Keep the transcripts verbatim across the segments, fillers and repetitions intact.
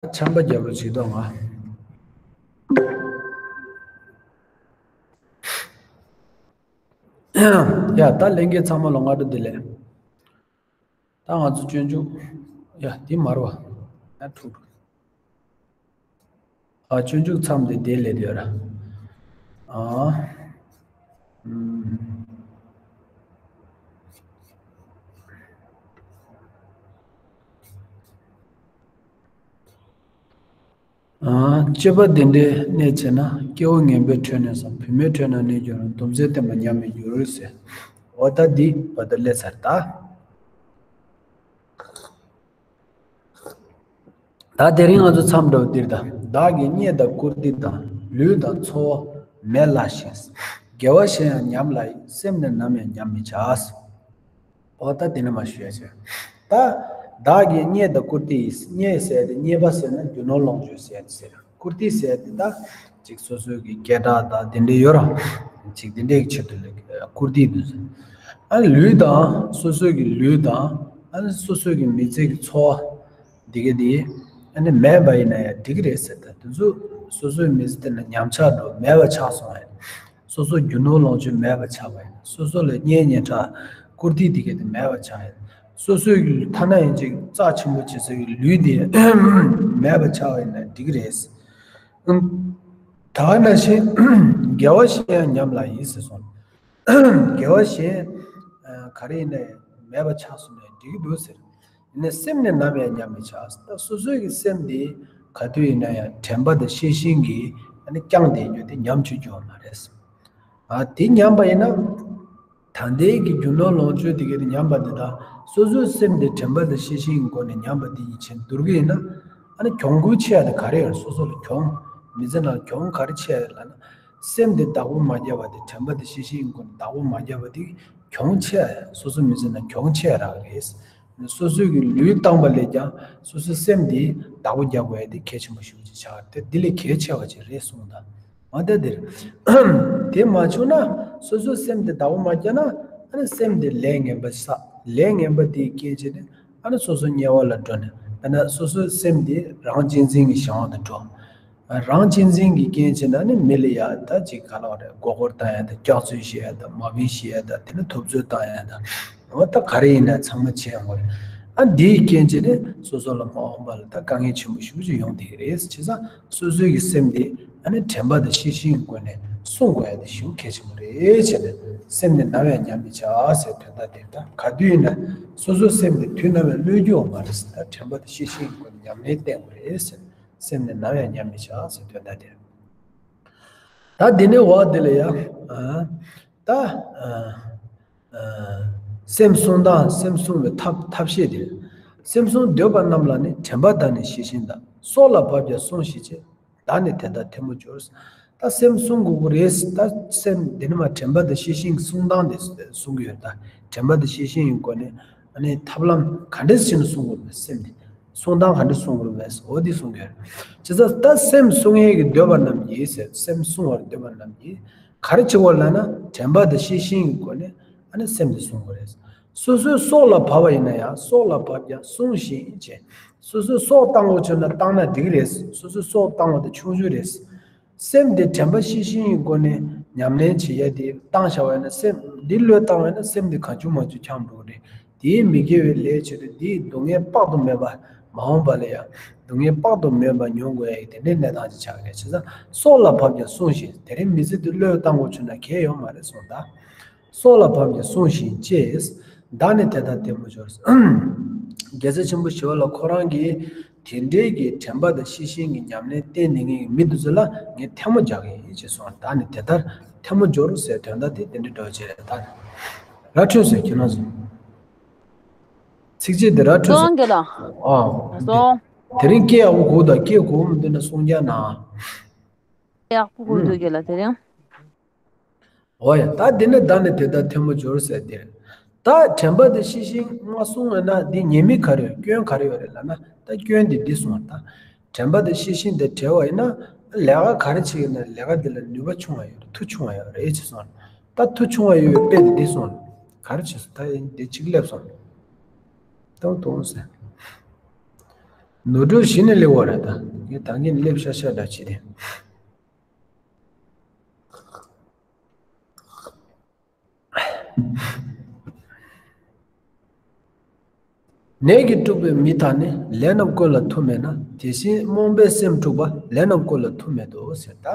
ཆམ་པ་རྒྱབ་རོགས་བྱེད་དོ་ང་། ཡ་ད་ལྷན་རྒྱས་ཚང་མ་ལོ་སྔ་དྲོ་བདེ་ལེགས། ད་ང་ཚོ་སྤྱོད་འཇུག་ཡ་འདི་མར་བ། ཡ་ཐུག་འགྲོ། ཨ་སྤྱོད་འཇུག་མཚམས་དེ་དེ་ལས་དེ་ར། ཨ། ཨུམ། ཨ་སྤྱོད་པ་འདི་འདྲའི་གནས་བྱས་ན། སྐྱེ་བོ་ངན་པའི་ཁྲོད་ནས་སམ། བུད་མེད་ཁྲོད་ན་གནས་གྱུར་རུང་། སྡོམ་སེམས་བརྟན་པ་ཉམས་མི་འགྱུར་ཟེར། འོ་ད་འདི་བར་དུ་སླེབས་ཚར་ད། ད་དེ་རིང་ང་ཚོ་མཚམས་འདྲ་བོ་འདིར་ད། བདག་གིས་རྙེད་དང་བཀུར་སྟི་དང་། ལུས་དང་འཚོ་བ་མེད་ལགས་ཤིང་། དགེ་བ་གཞན་ཡང་ཉམས་ལ་ཡི། སེམས་ནི་ནམ་ཡང་ཉམས་མི་བྱ། འོ་ད་དེ་ནས་མར་ཞུ་ཡ་བྱས། ད་བདག་གིས་རྙེད་དང་བཀུར་སྟི་ཡིས། རྙེད་ཟེར་ཏེ་རྙེད་པ་ཟེར་ན་རྒྱུ་ནོར་ལོངས་སྤྱོད་ཟེར་ཏེ་ཟེར། བཀུར་སྟི་ཟེར་ཏེ་ད་ཅིག་སོ་སོའི་གི་སྐད་གྲགས་དང་དེ་འདྲ་ཡོད་ར། ཅིག་དེ་འདྲའི་ཆེད་དུ་ལ་བཀུར་སྟི་དུ་ཟེར། ཨ་ལུས་དང་སོ་སོའི་གི་ལུས་དང་ཨ་ནི་སོ་སོའི་གི་མི་ཚེ་གི་འཚོ་བ་འདི་ག་དེ་ཨ་ནི་མེད་པ་ཡིན་ན་ཡང་འགྲིག་གི་རེད་ཟེར། ད་དེ་ཚོ་སོ་སོའི་མི་ཚེ་དེ་ན་ཉམས་ཆག་འགྲོ་མེད་པ་ཆགས་སོང་ཡང་། སོ་སོ་རྒྱུ་ནོར་ལོངས་སྤྱོད་མེད་པ་ཆགས་པ་ཡིན། སོ་སོ་ལ་གཉེན་ཉེ་གྲགས་བཀུར་སྟི་དེ་ག་དེ་མེད་པ་ཆགས་ཡིན། སོ་སོའི་གི་ཐ་ན་ཡིན་ཅིག་རྩ་ཆེན་པོ་བྱེད་སའི་གི་ལུས་དེ་མེད་པ་ཆགས་པ་ཡིན་ན་འགྲིག་གི་རེད། ཨང་། ད་ག་ནང་བཞིན་དགེ་བ་གཞན་ཡང་ཉམས་ལ་ཡིན་ཟེར་སོང་། དགེ་བ་གཞན་ག་རེ་ཡིན་ན་ཡང་མེད་པ་ཆགས་སོང་ན་འགྲིག་གི་འདུག་ཟེར། ཡིན་ནའི་སེམས་ནི་ནམ་ཡང་ཉམས་མི་བྱ། ད་སོ་སོའི་གི་སེམས་དེ་ག་དུས་ཡིན་ན་ཡང་དྲན་པ་དང་ཤེས་བཞིན་གྱིས་ཨ་ནི་བསྐྱངས་བསྡད་རྒྱུ་དེ་ཉམས་བཅུག་རྒྱུ་མ་རེད། ཨ་དེ་ཉམས་པ་ཡིན་ན། ད་ལྟའི་གི་རྒྱུ་ནོར་ལོངས་སྤྱོད་དེ་ག་དེ་ཉམས་པ་དེ་དག་སོ་སོའི་སེམས་དེ་དྲན་པ་དང་ཤེས་བཞིན་གྱི་སྒོ་ནས་ཉམས་པ་དེ་ཡིད་ཆེས་བསྡུར་གི་ཡིན་ན། ཨ་ནི་གྱོང་གུན་ཆེ་ཡ་དེ་ག་རེ་ཡོད། སོ་སོ་ལ་གྱོང་། མི་ཚེ་ནང་གྱོང་ག་རེ་ཆེ་ཡ་ལབ་ན། སེམས་དེ་བདག་པོ་མ་བརྒྱབ་པ་དེ། དྲན་པ་དང་ཤེས་བཞིན་གྱི་སྒོ་ནས་བདག་པོ་མ་བརྒྱབ་པ་དེ་གྱོང་ཆེ་ཡ། སོ་སོ་མི་ཚེ་ནང་གྱོང་ཆེ་ཡ་རག་གི་རེད། སོ་སོའི་གི་ལུས་བཏང་པ་ལས་ཀྱང་སོ་སོའི་སེམས་དེ་བདག་པོ་རྒྱག་དགོས་ཡ་དེ་གལ་ཆེན་པོ་ཞེ་པོ་ཅིག་ཆགས་ཏེ་འདི་ལས་གལ་ཆེ་བ་ཅིག་རེད་གསུངས་དང་། འོ་ད་འདིར། དེ་མ་བྱུང་ན་སོ་སོའི་སེམས་དེ་བདག་པོ་མ་རྒྱག་ན་ཨ་ནི་སེམས་དེ་ལས་ངན་པ་བསགས། ལས་ངན་པ་དེའི་རྐྱེན་བྱས་ནས་ཨ་ནི་སོ་སོ་དམྱལ་བ་ལ་འགྲོ་ནས་ཨ་ནི་སོ་སོའི་སེམས་དེ་རང་གཅེས་འཛིན་གྱི་བྱ་བ་དུ་འགྲོ། རང་གཅེས་འཛིན་གྱི་རྐྱེན་བྱས་ན་ནི་མི་ལ་ཡ་ད་ཅིག་ག་ལ་བ་རེད། མགོ་སྐོར་བཏང་ཡ་དང་སྐྱག་རྫུན་བཤད་ཡ་དང་མ་དཔེ་བཤད་ཡ་དང་དེ་ནི་ཐུབ་ཚོད་བཏང་ཡ་དང་། འོ་ད་ག་རེ་ཡིན་ན་ཚང་མ་བྱེད་ཡོང་གི་རེད། ཨ་འདིའི་རྐྱེན་བྱས་ནས་སོ་སོ་ལ་མ་འོངས་པ་ལ་ད་དཀའ་ངལ་ཆེན་པོ་ཞེ་པོ་ཅིག་ཡོང་བསྡད་ཀྱི་རེད། བྱས་ཙང་སོ་སོའི་གི་སེམས་དེ་ཨ་ནི་དྲན་པ་དང་ཤེས་བཞིན་སྒོ་ནས་སྲུང་དགོས་ཡ་དེ་ཞེ་པོ་གལ་ཆེན་པོ་རེད། བྱས་ནས་སེམས་ནི་ནམ་ཡང་ཉམས་མི་བྱ་ཟེར་དོན་དག་དེ། ད་ག་དུས་ཡིན་ན་སོ་སོའི་སེམས་དེ་དུས་ནམ་ཡང་གནོད་རྒྱུ་ཡོད་མ་རེད་ཟེར། ད་དྲན་པ་དང་ཤེས་བཞིན་སྒོ་ནས་ཉམས་ལེན་བསྟེན་དགོས་རེད་ཟེར། སེམས་ནི་ནམ་ཡང་ཉམས་མི་བྱ་ཟེར་དོན་དག་དེ། ད་འདི་ནས་འོག་འདི་ལ་ཡ། ཨ། ད། ཨ། ཨ། སེམས་བསྲུང་སྟངས། སེམས་བསྲུང་བའི་ཐབས་ཐབས་ཤེས་དེ། སེམས་བསྲུང་འདོད་པ་རྣམས་ལ་ནི། དྲན་པ་དང་ནི་ཤེས་བཞིན་དང་། སྲོག་ལ་བབ་ཀྱང་བསྲུང་ཞིག་ཅེས། བདག་ནི་དེ་ལྟར་ཐལ་མོ་སྦྱོར། ད་སེམས་བསྲུང་དགོས་ཀྱི་རེད། ད་སེམས་འདི་ནི་མ་དྲན་པ་དང་ཤེས་བཞིན་གྱི་བསྲུང་སྟངས་དེ་གསུང་གི་ཡོད། ད་དྲན་པ་དང་ཤེས་བཞིན་གྱི་སྒོ་ནས་ཨ་ནི་ཐབས་ལམ་ག་འདྲས་བྱས་ནས་བསྲུང་དགོས་རེད། སེམས་དེ་བསྲུང་སྟངས་ག་འདྲས་བསྲུང་དགོས་རེད། འོ་དེ་གསུང་གི་ཡོད། བྱས་ཙང་ད་སེམས་བསྲུང་ཡས་ཀྱི་འདོད་པ་རྣམས་ཀྱིས་ཟེར། སེམས་བསྲུང་བར་འདོད་པ་རྣམས་ཀྱིས་ག་རེ་བྱེད་དགོས་ལབ་ན། དྲན་པ་དང་ཤེས་བཞིན་གྱི་སྒོ་ནས་ཨ་ནི་སེམས་དེ་བསྲུང་དགོས་རེད། སོ་སོའི་སྲོག་ལ་བབ་པ་ཡིན་ན་ཡང་། སྲོག་ལ་བབ་ཀྱང་བསྲུང་ཞིག་ཅེས། སོ་སོའི་སྲོག་བཏང་དགོས་བྱུང་ན་བཏང་ན་འགྲིག་རེད། སོ་སོའི་སྲོག་བཏང་བ་དེ་ཆུང་ཆུང་རེད། སེམས་དེ་དྲན་པ་ཤེས་བཞིན་གྱི་སྒོ་ནས་ཉམས་ལེན་བྱེད་ཡ་དེ་བཏང་བཞག་པ་ཡིན་ན། སེམས་འདི་བློས་བཏང་བ་ཡིན་ན་སེམས་དེ་གང་བྱུང་མང་བྱུང་འཁྱམས་འགྲོ་གི་རེད། དེའི་མི་དགེ་བའི་ལས་བྱེད་དུས་དེའི་སྡུག་བསྔལ་དཔག་ཏུ་མེད་པ། མ་འོངས་པ་ལ་ཡང་སྡུག་བསྔལ་དཔག་ཏུ་མེད་པ་མྱོང་དགོས་ཡ་དེ་འདྲའི་གནས་སྟངས་ཅིག་ཆགས་ཀྱི་རེད། བྱས་ཙང་སྲོག་ལ་བབ་ཀྱང་བསྲུང་ཞིག་དེ་རིང་མི་ཚེ་འདི་བློས་བཏང་དགོས་བྱུང་ན་གལ་ཡོད་མ་རེད་གསུངས་དང་། སྲོག་ལ་བབ་ཀྱང་བསྲུང་ཞིག་ཅེས། བདག་ནི་དེ་ལྟར་ཐལ་མོ་སྦྱོར། རྒྱལ་སྲས་ཆེན་པོ་ཞི་བ་ལྷ་ཁོ་རང་གིས་དེ་འདྲའི་གི་དྲན་པ་དང་ཤེས་བཞིན་གྱི་ཉམས་ལེན་བསྟེན་ནས་ངའི་མི་འདི་ཚོ་ལ་ངས་ཐལ་མོ་སྦྱར་གི་ཡིན་ཅེས་གསུངས། བདག་ནི་དེ་ལྟར་ཐལ་མོ་སྦྱོར་ཟེར་དོན་དག་དེ་དེ་འདྲའི་འདྲ་བོ་ཅིག་རེད། ད་ར་འཕྲོད་ཟེར་ཁྱེད་རང་ཚོ། ཚིགས་བཅད་འདི་ར་འཕྲོད་ཟེར། སོང་གི་ལ། ཨ། སོང་། དེ་རིང་སྐད་ཡག་པོ་གོ་དང་། སྐད་གོ་མི་འདུག་ན་གསུང་རྒྱག་གནང་། ཡག་པོ་གོ་འདུག་གི་ལ་དེ་རིང་། འོ་ཡ། ད་འདི་ནི་བདག་ནི་དེ་ལྟར་ཐལ་མོ་སྦྱོར་ཟེར་དེ། ད་དྲན་པ་དེ་ཤེས་བཞིན་མ་བསྲུང་བ་ན་འདི་ཉེས་དམིགས་ག་རེ་ཡོད། སྐྱོན་ག་རེ་ཡོད་རེད་ལབ་ན། ད་སྐྱོན་འདི་འདི་གསུངས་པ་ད། དྲན་པ་དེ་ཤེས་བཞིན་དེ་བྲལ་བ་ཡིན་ན། ལས་ཀ་ག་རེ་བྱེད་ཀྱི་ན་ལས་ཀ་འདི་ལ་ནུས་པ་ཆུང་བ་ཡོད་རེད། མཐུ་ཆུང་བ་ཡོད་རེད་ཅེས་གསུངས། ད་མཐུ་ཆུང་བ་ཡོད་པའི་དཔེ་དེ་འདི་གསུངས། ག་རེ་བྱེད་སོང་ད་འདི་གཅིག་སླེབས་སོང་། ཏོང་ཏོང་ཟེར། ནོར་འཁྲུལ་གཞི་ནས་སླེབས་པ་རེད་ད། ངས་ད་གིན་སླེབས་ཤག་ཤག་འདྲ་བྱས་ཏེ། ནད་ཀྱིས་དཀྲུགས་པའི་མི་དག་ནི། ལས་རྣམས་ཀུན་ལ་མཐུ་མེད་ན། དེ་བཞིན་རྨོངས་པའི་སེམས་དཀྲུགས་པ། ལས་རྣམས་ཀུན་ལ་མཐུ་མེད་དོ་ཟེར་ད།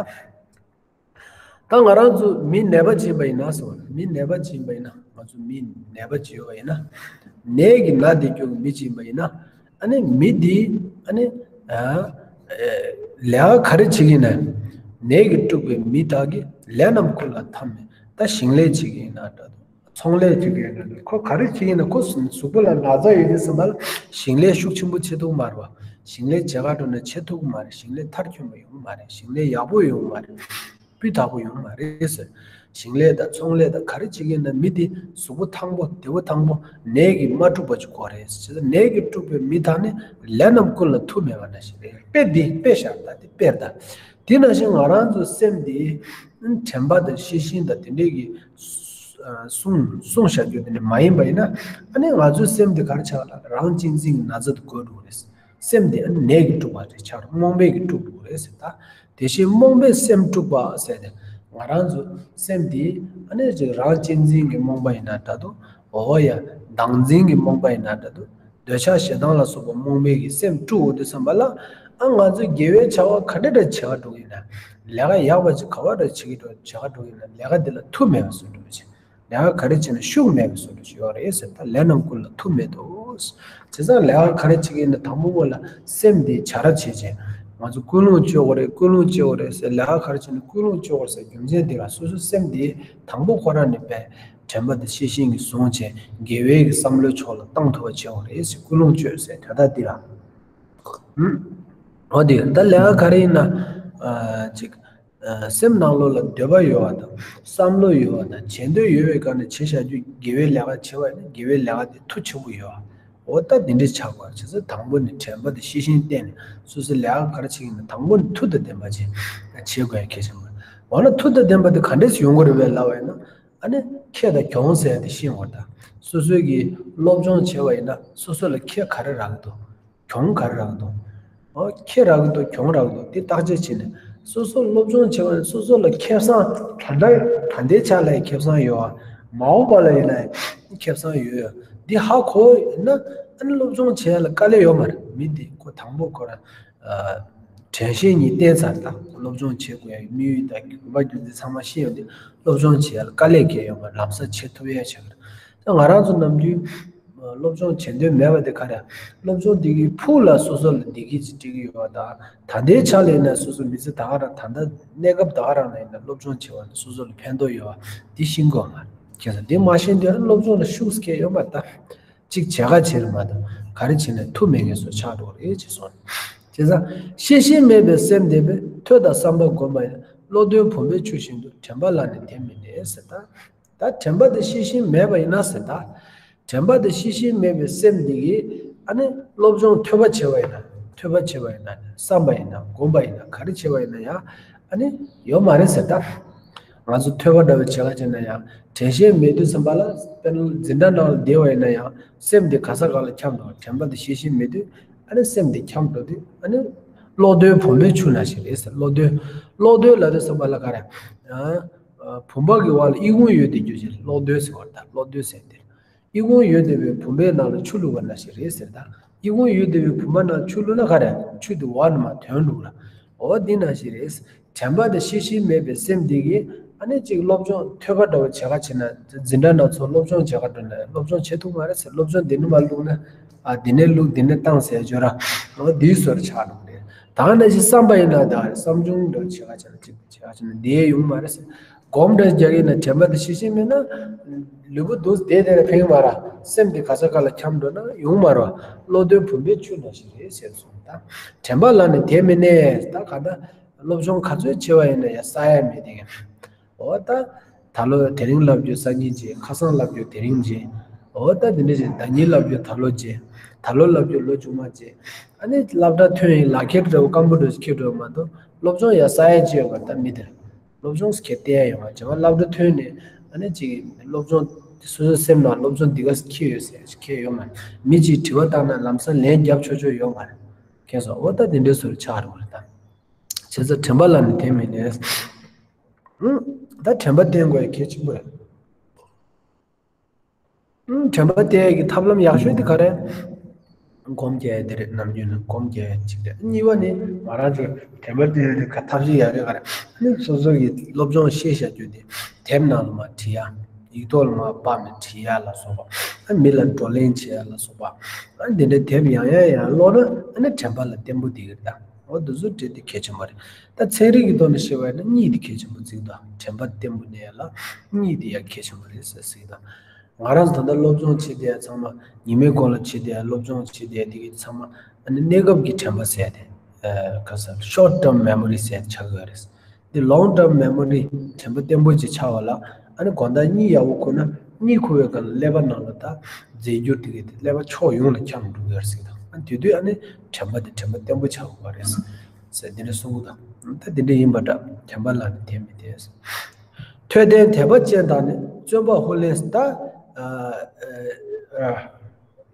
ད་ང་རང་ཚོ་མི་ནད་པ་ཅིག་ཡིན་པ་ཡིན་ན་ཟེར་བ། མི་ནད་པ་ཅིག་ཡིན་པ་ཡིན་ན། ང་ཚོ་མི་ནད་པ་ཅིག་ཡོད་པ་ཡིན་ན། ནད་ཀྱིས་ན་སྟེ་སྐྱོ་གི་མི་ཅིག་ཡིན་པ་ཡིན་ན། ཨ་ནི་མི་འདིས་ཨ་ནི་ཨ་ཨེ་ལས་ཀ་ག་རེ་བྱེད་ཀྱི་ཡིན་ན། ནད་ཀྱིས་དཀྲུགས་པའི་མི་དག་གི་ལས་རྣམས་ཀུན་ལ་མཐའ་མེད། ད་ཞིང་ལས་བྱེད་ཀྱི་ཡིན་ན་འདྲ་འདུག་ཚོང་ལས་བྱེད་ཀྱི་ཡིན་ན་འདྲ། ཁོ་ག་རེ་བྱེད་ཀྱི་ཡིན་ན། ཁོ་གཟུགས་པོ་ལ་ན་ཚ་ཡོད་དུས་ཙམ་པ་ལ་ཞིང་ལས་ཤུགས་ཆེན་པོ་བྱེད་ཐུབ་ཀྱི་མ་རེད་པ། ཞིང་ལས་བྱེད་ག་འགྲོ་ན་བྱེད་ཐུབ་ཀྱི་མ་རེད། ཞིང་ལས་མཐར་འཁྱོལ་བ་ཡོང་གི་མ་རེད། ཞིང་ལས་ཡག་པོ་ཡོང་གི་མ་རེད། སྤུས་དག་པོ་ཡོང་གི་མ་རེད་ཟེར། ཞིང་ལས་དང་ཚོང་ལས་དང་ག་རེ་བྱེད་ཀྱི་ཡིན་ན། མི་དེ་གཟུགས་པོ་ཐང་པོ་བདེ་པོ་ཐང་པོ་ནད་ཀྱིས་མ་དཀྲུགས་པ་ཅིག་དགོས་རེད་ཟེར། ནད་ཀྱིས་དཀྲུགས་པའི་མི་དག་ནི་ལས་རྣམས་ཀུན་ལ་མཐུ་མེད་པ་ནང་བཞིན་རེད། དཔེ་འདི་དཔེ་བཞག་ད། འདི་དཔེར་ད། དེ་ནང་བཞིན་ང་རང་ཚོ་སེམས་འདི་དྲན་པ་དང་ཤེས་བཞིན་དང་དེ་འདྲས་ཀྱི་གསུང་གསུང་བྱ་རྒྱུ་དེ་འདྲས་མ་ཡིན་པ་ཡིན་ན། ཨ་ནི་ང་ཚོའི་སེམས་འདི་ག་རེ་ཆགས་ལ། རང་གཅེས་འཛིན་གྱི་ན་ཚ་དེ་འགོས་འགྲོ་གི་རེད། སེམས་འདི་ཨ་ནི་ནད་ཀྱིས་དཀྲུགས་པ་རེད། ཆགས་རྨོངས་པས་ཀྱིས་དཀྲུགས་འགྲོ་གི་རེད་ཟེར་ད། དེ་བཞིན་རྨོངས་པའི་སེམས་དཀྲུགས་པ་ཟེར་ཏེ། ང་རང་ཚོ་སེམས་འདི་ཨ་ནི་ཅིག་རང་གཅེས་འཛིན་གྱི་རྨོངས་པ་ཡིན་ན་འདྲ་འདུག་འོ་ཡ། བདག་འཛིན་གྱི་རྨོངས་པ་ཡིན་ན་འདྲ་འདུག་འདོད་ཆགས་ཞེ་སྡང་ལ་སོགས་པ་རྨོངས་པའི་གི་སེམས་དཀྲུགས་འོང་དུས་ཙམ་པ་ལ། ཨ་ང་ཚོས་དགེ་བའི་བྱ་བ་ག་འདྲ་འདྲ་བྱེད་ག་འགྲོ་གི་ཡིན་ན། ལས་ཀ་ཡག་པ་ཅིག་ག་བ་འདྲ་བྱེད་ཀྱི་འགྲོ་བྱེད་ག་འགྲོ་གི་ཡིན་ན། ལས་ཀ་འདི་ལ་མཐུ་མེད་པའི་བཟོ་འདྲ་བྱེད། ལས་ཀ་ག་རེ་བྱས་ན་ཤུགས་མེད་པའི་བཟོ་འདྲ་བྱེད་ཡོད་རེད་ཟེར། ད་ལས་རྣམས་ཀུན་ལ་མཐུ་མེད་དོ། བྱས་ཙང་ལས་ཀ་ག་རེ་བྱེད་ཀྱི་ཡིན་ན། དང་པོ་བོ་ལ་སེམས་འདི་བྱ་ར་བྱེད་བྱེད། ང་ཚོ་ཀུན་སློང་བཅོས་དགོས་རེད། ཀུན་སློང་བཅོས་དགོས་རེད་ཟེར། ལས་ཀ་ག་རེ་བྱས་ན་ཀུན་སློང་བཅོས་དགོས་རེད་ཟེར། རྒྱུ་མཚན་འདི་ལ་སོ་སོའི་སེམས་འདི་དང་པོ་ཁོ་རང་ནས་པས་དྲན་པ་དང་ཤེས་བཞིན་གྱིས་བཟུང་བྱས། དགེ་བའི་གི་བསམ་བློའི་ཕྱོགས་ལ་བཏང་ཐུབ་པ་བྱེད་དགོས་རེད་ཟེར། ཀུན་སློང་བཅོས་ཟེར་དེ་ལྟ་འདི་ལ། ཨུམ། འོ་དེ་ད་ལས་ཀ་ག་རེ་ཡིན་ན། ཨ་ཅིག་ཨ་སེམས་ནང་ལོགས་ལ་འདོད་པ་ཡོད་པ་དང་། བསམ་བློ་ཡོད་པ་དང་། བྱེད་འདོད་ཡོད་པའི་སྒང་ནས་བྱེད་བྱ་རྒྱུ་དགེ་བའི་ལས་ཀ་བྱེད་པ་ཡིན་ན། དགེ་བའི་ལས་ཀ་དེ་མཐུ་ཆེན་པོ་ཡོད་པ། འོ་ད་དེ་འདྲས་ཆགས་དགོས། བྱས་ཙང་དང་པོ་ནས་དྲན་པ་དང་ཤེས་བཞིན་བསྟེན་ནས། སོ་སོའི་ལས་ཀ་ག་རེ་བྱེད་ཀྱི་ཡིན་ན། དང་པོ་ནས་མཐུ་དང་ལྡན་པ་ཅིག་བྱེད་དགོས་ཡ་གལ་ཆེན་པོ་རེད། འོ་ན་མཐུ་དང་ལྡན་པ་དེ་ག་འདྲས་སེ་ཡོང་གི་རེད་པས་ལབ་པ་ཡིན་ན། ཨ་ནི་ཁེ་དང་གྱོང་ཟེར་ཡ་དེ་ཤེས་དགོས་རེད་ད། སོ་སོའི་གི་སློབ་སྦྱོང་བྱེད་པ་ཡིན་ན། སོ་སོ་ལ་ཁེ་ག་རེ་རག་གི་འདུག་གྱོང་ག་རེ་རག་གི་འདུག་འོ་ཁེ་རག་གི་འདུག་གྱོང་རག་གི་འདུག་དེ་བརྟག་དཔྱད་བྱས་ནས། སོ་སོ་སློབ་སྦྱོང་བྱེད་པ་ནི་སོ་སོ་ལ་ཁེ་བཟང་། ད་ལྟ་ད་ལྟའི་ཆ་ལ་ཡང་ཁེ་བཟང་ཡོད་པ། མ་འོངས་པ་ལ་ཡིན་ན་ཡང་ཁེ་བཟང་ཡོད། འདི་ཧ་གོ་ཡིན་ན། ཨ་ནི་སློབ་སྦྱོང་བྱེད་ཡ་ལ་དཀའ་ལས་ཡོད་མ་རེད། མི་འདི་ཁོ་དང་པོ་ཁོ་རང་ཨ་དྲན་ཤེས་གཉིས་བསྟེན་ཚར། ད་སློབ་སྦྱོང་བྱེད་དགོས་ཡ་དམིགས་ཡུལ་དང་དགོས་པ་རྒྱུ་མཚན་ཚང་མ་ཤེས་ཡོང་དུས། སློབ་སྦྱོང་བྱེད་ཡ་ལ་དཀའ་ལས་བརྒྱབ་ཡོད་མ་རེད། ལམ་སང་བྱེད་ཐུབ་ཡ་ཆགས་ཀྱི་རེད། ད་ང་རང་ཚོ་ནམ་རྒྱུན་སློབ་སྦྱོང་བྱེད་འདོད་མེད་པ་དེ་ག་རེ། སློབ་སྦྱོང་འདི་གི་ཕུགས་ལ་སོ་སོ་ལ་བདེ་སྐྱིད་ཅིག་སྤྲད་ཀྱི་ཡོད་པ་དང་། ད་ལྟའི་ཆ་ལ་ཡིན་ན་སོ་སོ་མི་ཚེ་ད་ག་རང་། ད་ལྟ་གནས་སྐབས་ད་ག་རང་ལ་ཡིན་ན་སློབ་སྦྱོང་བྱེད་པ་ནི་སོ་སོ་ལ་ཕན་ཐོགས་ཡོད་པ་འདི་ཤེས་དགོས་མ་རེད། ཁྱེད་ཚོ་འདི་མ་ཤེས་དུས་ཨ་སློབ་སྦྱོང་ལ་ཤུགས་སྐྱེད་ཡོད་མ་རེད་ད། གཅིག་བྱེད་ག་བྱེད་རེད་མ་གཏོགས། ག་རེ་བྱེད་ན་ཐུ་མེད་མཁན་བཟོ་ཆགས་འགྲོ་གི་རེད་ཅེས་གསུངས། བྱས་ཙང་ཤེས་བཞིན་མེད་པའི་སེམས་ལྡན་པས། ཐོས་དང་བསམ་པ་བསྒོམ་པ་ཡིན་ན། བློ་གཏོད་བུམ་པའི་ཆུ་བཞིན་དུ། དྲན་པ་ལ་ནི་དེ་མི་གནས་ཟེར་ད། ད་དྲན་པ་དེ་ཤེས་བཞིན་མེད་པ་ཡིན་ན་ཟེར་ད། དྲན་པ་དེ་ཤེས་བཞིན་མེད་པའི་སེམས་འདི་གིས་ཨ་ནི་སློབ་སྦྱོང་ཐོས་པ་བྱས་པ་ཡིན་ན། ཐོས་པ་བྱས་པ་ཡིན་ན། བསམ་པ་ཡིན་ན། བསྒོམ་པ་ཡིན་ན། ག་རེ་བྱས་པ་ཡིན་ན་ཡང་ཨ་ནི་ཡོད་མ་རེད་ཟེར་ད། ང་ཚོ་ཐོས་པ་འདྲ་བོ་བྱེད་ག་བྱེད་ན་ཡང་། དྲན་ཤེས་མེད་དུས་ཙམ་པ་ལ། དཔེར་ན་འཛིན་གྲྭ་ནང་ལ་བསྡད་པ་ཡིན་ན་ཡང་། སེམས་འདི་ག་ས་ག་ལ་འཁྱམས་འགྲོ། དྲན་པ་འདི་ཤེས་བཞིན་མེད་དུས་ཨ་ནི་སེམས་འདི་འཁྱམས་འགྲོ་དུས་ཨ་ནི་བློ་གཏོད་བུམ་པའི་ཆུ་ནང་བཞིན་རེད་ཟེར། བློ་གཏོད། བློ་གཏོད་ལབ་དུས་ཙམ་པ་ལ་ག་རེ། ཨ། བུམ་པ་གི་འོག་ལ་ཨི་ཁུང་ཡོད་དེ་རྒྱུ་ཞིག་བློ་གཏོད་ཟེར་བ་རེད་ད། བློ་གཏོད་ཟེར་དེ། ཨི་ཁུང་ཡོད་བསྡད་པའི་བུམ་པའི་ནང་ལ་ཆུ་བླུགས་པ་ནང་བཞིན་རེད་ཟེར་ད། ཨི་ཁུང་ཡོད་བསྡད་པའི་བུམ་པ་ནང་ཆུ་བླུགས་ན་ག་རེ། ཆུ་དེ་འོག་ནས་མར་ཐོན་འགྲོ་གི་རེད། འོ་འདི་ནང་བཞིན་རེད། དྲན་པ་དེ་ཤེས་བཞིན་མེད་པའི་སེམས་དེ་གིས་ཨ་ནི་ཅིག་སློབ་སྦྱོང་ཐོས་པ་འདྲ་བོ་བྱེད་ག་བྱེད་ན། འཛིན་གྲྭ་ནང་ཚོ་སློབ་སྦྱོང་བྱེད་ག་འགྲོ་ན་སློབ་སྦྱོང་བྱེད་ཐུབ་མ་རེད་ཟེར། སློབ་སྦྱོང་འདི་ནས་མར་བླུགས་ན། ཨ་འདི་ནས་བླུགས་འདི་ནས་བཏང་ཟེར་བརྗོད་ར། འོ་འདིའི་བཟོ་འདྲ་ཆགས་འགྲོ་གི་རེད། ད་ནང་བཞིན་བསམ་པ་ཡིན་ན་ད་ག་རེ། བསམ་བྱུང་འདྲ་བོ་བྱེད་ག་བྱེད་ན། ཅིག་བྱེད་ག་བྱེད་ན་འདི་ཡོང་མ་རེད་ཟེར། སྒོམ་འདྲ་རྒྱག་གི་ན་དྲན་པ་དེ་ཤེས་བཞིན་མེད་ན། ལུས་པོ་འདུག་བསྡད་དེ་ལ་ཕན་གི་མ་རེད། སེམས་དེ་ག་ས་ག་ལ་འཁྱམས་འགྲོ་ན་ཡོང་མ་རེད། བློ་གཏོད་བུམ་པའི་ཆུ་ནང་བཞིན་རེད་ཟེར་སོང་ད། དྲན་པ་ལ་ནི་དེ་མི་གནས། ད་ག་ད་སློབ་སྦྱོང་ག་ཚོད་བྱེད་པ་ཡིན་ན་ཡང་བསགས་ཡ་མེད་དེ། འོ་ད། ད་ལོ་དེ་རིང་བསླབ་རྒྱུ་སང་ཉིན་བྱེད། ཁ་སང་བསླབ་རྒྱུ་དེ་རིང་བྱེད། འོ་ད་དེ་འདྲ་བྱེད། ཟླ་ཉིན་བསླབ་རྒྱུ་ད་ལོ་བྱེད། ད་ལོ་བསླབ་རྒྱུ་ལོ་མཇུག་མ་བྱེད། ཨ་ནི་སློབ་གྲྭ་ཐོན་ཡིན་ལག་ཁྱེར་འདྲ་བོ་སྐམ་པོ་འདྲ་བོ་ཁྱེར་འགྲོ་མ་གཏོགས་སློབ་སྦྱོང་ཡ་བསགས་ཡ་ཅི་ཡོད་པ་ད་མི་དེར། སློབ་སྦྱོང་ཁྱེར་བལྟས་ཡ་ཡོད་མ་རེད། བྱས་པ་སློབ་གྲྭ་ཐོན་ནས་ཨ་ནི་ཅིག་སློབ་སྦྱོང་སོ་སོའི་སེམས་ནང་སློབ་སྦྱོང་འདི་ག་ཁྱེར་ཡོད་ཟེར་ཁྱེར་ཡོད་མ་རེད། མི་ཅིག་དྲི་བ་བཏང་ན་ལམ་སང་ལན་རྒྱབ་ཆོག་ཆོག་ཡོད་མ་རེད། མཁྱེན་སོང་། འོ་ད་དེ་འདྲའི་བཟོ་འདྲ་ཆགས་འགྲོ་གི་རེད་ད། བྱས་ཙང་དྲན་པ་ལ་ནི་དེ་མིན་ནས། ད་དྲན་པ་བསྟེན་དགོས་ཡ་གལ་ཆེན་པོ་རེད། དྲན་པ་བསྟེན་ཡ་གི་ཐབས་ལམ་ཡག་ཤོས་དེ་ག་རེ། སྒོམ་རྒྱག་ཡ་དེ་རེད། ནམ་རྒྱུན་ནས་སྒོམ་རྒྱག་ཡ་གཅིག་རེད། གཉིས་པ་ནི་ང་རང་ཚོ་དྲན་པ་བསྟེན་ཡ་དེ་ག་ཐབས་ཤེས་ཡག་གི་ག་རེ། ཨ་ནི་སོ་སོ་གི་སློབ་སྦྱོང་ཤེས་བྱ་རྒྱུ་དེ་དེབ་ནང་ལ་མར་བྲིས་ཡ། ཡིག་ཐོག་ལ་མར་ཕབ་ནས་བྲིས་ཡ་ལ་སོགས་པ། ཨ་མི་ལ་བགྲོ་གླེང་བྱེད་ཡ་ལ་སོགས་པ། ཨ་འདི་འདྲའི་དེབ་ཡང་ཡང་ཡང་ཀློག་ན་ཨ་ནི་དྲན་པ་ལ་བརྟན་པོ་བསྡད་ཀྱི་རེད་ད། འོ་འདི་ཚོ་བྲིས་དེ་གལ་ཆེན་པོ་རེད། ད་ཚན་རིག་གི་ཐོག་ནས་བཤད་པ་ཡིན་ན་གཉིད་དེ་གལ་ཆེན་པོ་བརྩི་གི་འདུག་དྲན་པ་བརྟན་པོ་གནས་ཡ་ལ་གཉིད་དེ་ཡང་གལ་ཆེན་པོ་རེད་ཟེར་ཟེར་གི་འདུག་ང་རང་ཚོ་ད་ལྟ་སློབ་སྦྱོང་བྱེད་བསྡད་ཡ་ཚང་མ། ཉི་མའི་གུང་ལ་བྱེད་བསྡད་ཡ་སློབ་སྦྱོང་བྱེད་བསྡད་ཡ་དེ་གི་ཚང་མ་ཨ་ནི་གནས་སྐབས་ཀྱི་དྲན་པ་ཟེར་ཏེ། ཨ་ག་ས་short term memory ཟེར་ཆགས་ཀྱི་ཡོད་རེད། འདི་long term memory དྲན་པ་བརྟན་པོ་ཅིག་ཆགས་པ་ལ། ཨ་ནི་དགོང་དག་གཉིད་ཡག་པོ་ཁུག་ན་གཉིད་ཁུག་པའི་སྐབས་ལ་ཀླད་པ་ནང་ལ་ད་རྫས་འགྱུར་དེ་གི་དེ་ཀླད་པ་ཕྱོགས་ཡོངས་ལ་ཁྱབ་འགྲོ་གི་ཡོད་རེད་ཟེར་གི་འདུག་ཨ་དེ་དུས་ཨ་ནི་དྲན་པ་དེ་དྲན་པ་བརྟན་པོ་ཆགས་དགོས་པ་རེད་ཟེར་འདི་འདྲ་གསུང་གི་འདུག་ད་དེ་འདྲ་ཡིན་པ་འདྲ། དྲན་པ་ལ་ནི་དེ་མི་དེ། ཐོས་ལྡན་དད་པ་ཅན་དག་ནི་བརྩོན་པ་ཧུར་ལེན་ད། ཨ་ཨ་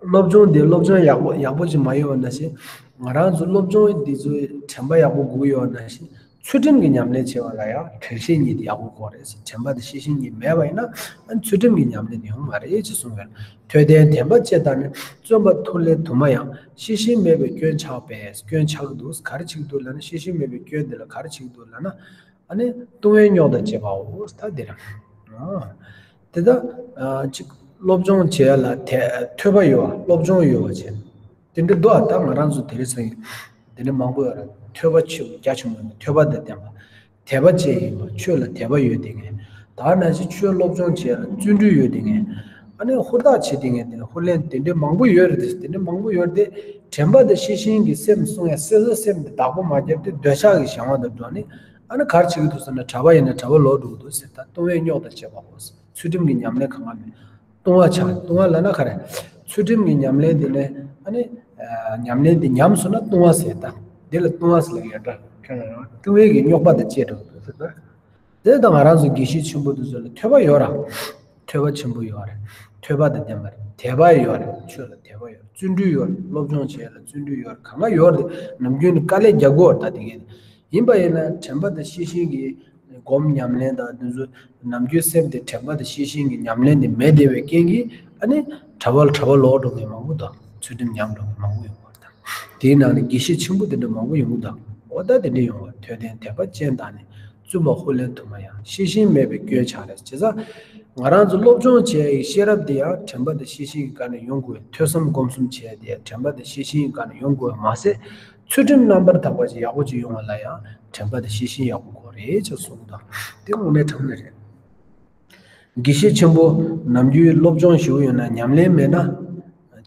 སློབ་སྦྱོང་འདི་སློབ་སྦྱོང་ཡག་པོ་ཡག་པོ་ཅིག་མ་ཡོད་པ་ནང་བཞིན། ང་རང་ཚོ་སློབ་སྦྱོང་འདི་ཚོའི་དྲན་པ་ཡག་པོ་དགོས་ཀྱི་ཡོད་པ་ནང་བཞིན། ཚུལ་ཁྲིམས་ཀྱི་ཉམས་ལེན་བྱེད་པ་ལ་ཡང་དྲན་ཤེས་གཉིས་དེ་ཡག་པོ་དགོས་རེད་ཟེར། དྲན་པ་དང་ཤེས་བཞིན་གཉིས་མེད་པ་ཡིན་ན་ཨ་ཚུལ་ཁྲིམས་ཀྱི་ཉམས་ལེན་དེ་ཡོང་མ་རེད་ཅེས་གསུངས་ཡོད། ཐོས་ལྡན་དད་པ་ཅན་དག་ནི་བརྩོན་པ་ཧུར་ལེན་དུ་མ་ཡང་། ཤེས་བཞིན་མེད་པའི་སྐྱོན་ཆགས་པས། སྐྱོན་ཆགས་ཀྱི་འདུག་ག་རེ་བྱེད་ཀྱི་འདུག་ལབ་ན། ཤེས་བཞིན་མེད་པའི་སྐྱོན་དེ་ལ་ག་རེ་བྱེད་ཀྱི་འདུག་ལབ་ན། ཨ་ནི་ལྟུང་བའི་རྙོག་དྲ་བཅས་པའོ། ད་འདི་རང་། ཨ་དེ་ད་ཨ་ཅིག་སློབ་སྦྱོང་བྱེད་ཡ་ལ་དེ་ཐོས་པ་ཡོད་པ་སློབ་སྦྱོང་ཡོད་པ་བྱས། དེ་འདྲ་འདུག་ཨ་ད་ང་རང་ཚོ་དེ་རིང་སང་དེ་འདྲ་མང་པོ་ཡོད་རེད། ཐོས་པ་ཆེ་བོ་རྒྱ་ཆེན་པོ་ཡིན་པ་ཐོས་པ་དང་ལྡན་པ། དད་པ་ཅན་ཡིན་པ་ཆོས་ལ་དད་པ་ཡོད་དེ་ངས། ད་ནང་བཞིན་ཆོས་སློབ་སྦྱོང་བྱེད་ཡ་ལ་བརྩོན་འགྲུས་ཡོད་དེ་ངས། ཨ་ནི་ཧུར་ཐག་བྱེད་དེ་ངས་དེ་ནས་ཧུར་ལེན་དེ་འདྲ་མང་པོ་ཡོད་རེད་དེ། དེ་འདྲ་མང་པོ་ཡོད་དེ། དྲན་པ་དང་ཤེས་བཞིན་གྱི་སེམས་གསུང་ཡ་སོ་སོའི་སེམས་དེ་བདག་པོ་མ་བརྒྱབ་སྟེ་འདོད་ཆགས་ཀྱི་གཞན་དབང་དུ་འགྲོ་ནས། ཨ་ནི་ག་རེ་བྱེད་ཀྱི་འདུག་ཟེར་ན་གྲྭ་པ་ཡིན་ན་གྲྭ་པ་ལོག་འགྲོ་གི་འདུག་ཟེར། ད་ལྟུང་བའི་རྙོག་དྲ་བཅས་པའོ། ཚུལ་ཁྲིམས་ཀྱི་ཉམས་ལེན་གང་ག་མེད། ལྟུང་བ་ཆགས། ལྟུང་བ་ལབ་ན་ག་རེ། ཚུལ་ཁྲིམས་ཀྱི་ཉམས་ལེན་དེ་ནས་ཨ་ནི་ཨ་ཉམས་ལེན་དེ་ཉམས་སོང་ན་ལྟུང་བ་ཟེར། ད་འདི་ལ་ལྟུང་བ་ཟེར་ལབ་ཡོད་འདྲ། ཁྱོད་ལ་ཡང་ལྟུང་བའི་གི་རྙོག་པ་དང་བཅས་འགྲོ་གི་འདུག་ཟེར་ད། དེ་ད་ང་རང་ཚོ་དགེ་བཤེས་ཆེན་པོ་དེ་ཚོ་ལ་ཐོས་པ་ཡོད་ར། ཐོས་པ་ཆེན་པོ་ཡོད་རེད། ཐོས་པ་དང་ལྡན་པ་རེད། དད་པ་ཡོད་རེད། ཆོས་ལ་དད་པ་ཡོད་རེད། བརྩོན་འགྲུས་ཡོད་རེད། སློབ་སྦྱོང་བྱེད་ཡ་ལ་བརྩོན་འགྲུས་ཡོད་རེད། གང་ག་ཡོད་རེད། ནམ་རྒྱུན་ནས་དཀའ་ལས་རྒྱག་དགོས་རེད་ད་དེ་གས། ཡིན་པ་ཡིན་ན་དྲན་པ་དང་ཤེས་བཞིན་གྱི་སྒོམ་ཉམས་ལེན་དང་དེ་ཚོ་ནམ་རྒྱུན་སེམས་དེ་དྲན་པ་དང་ཤེས་བཞིན་གྱི་ཉམས་ལེན་དེ་མེད་བསྡད་པའི་རྐྱེན་གྱིས་ཨ་ནི་གྲྭ་པ་ལ་གྲྭ་པ་ལོག་འགྲོ་མཁན་མང་པོ་དང་ཚུལ་ཁྲིམས་ཉམས་འགྲོ་མཁན་མང་པོ་ཡོང་གི་རེད་ད། དེའི་ནང་ནས་དགེ་བཤེས་ཆེན་པོ་དེ་འདྲ་མང་པོ་ཡོང་གི་འདུག་འོ་ད་དེ་འདྲ་ཡོང་བ་ཐོས་ལྡན་དད་པ་ཅན་དག་ནི་བརྩོན་པ་ཧུར་ལེན་དུ་མ་ཡང་། ཤེས་བཞིན་མེད་པའི་སྐྱོན་ཆགས་རེད། བྱས་ཙང་ང་རང་ཚོ་སློབ་སྦྱོང་བྱེད་ཡའི་ཤེས་རབ་དེ་ཡང་དྲན་པ་དང་ཤེས་བཞིན་གྱི་སྒང་ནས་ཡོང་དགོས། ཐོས་བསམ་སྒོམ་གསུམ་བྱེད་ཡ་དེ་ཡང་དྲན་པ་དང་ཤེས་བཞིན་གྱི་སྒང་ནས་ཡོང་དགོས་མ་ཟད། ཚུལ་ཁྲིམས་རྣམ་པར་དག་པ་ཅིག་ཡག་པོ་ཅིག་ཡོང་བ་ལ་ཡང་དྲན་པ་དང་ཤེས་བཞིན་ཡག་པོ་དགོས་རེད་ཅེས་གསུངས་འདུག་དེ་དངོས་གནས་དྲང་གནས་རེད། དགེ་བཤེས་ཆེན་པོ་ནམ་རྒྱུན་སློབ་སྦྱོང་ཞུ་གི་ཡོད་ན་ཉམས་ལེན་མེད་ན།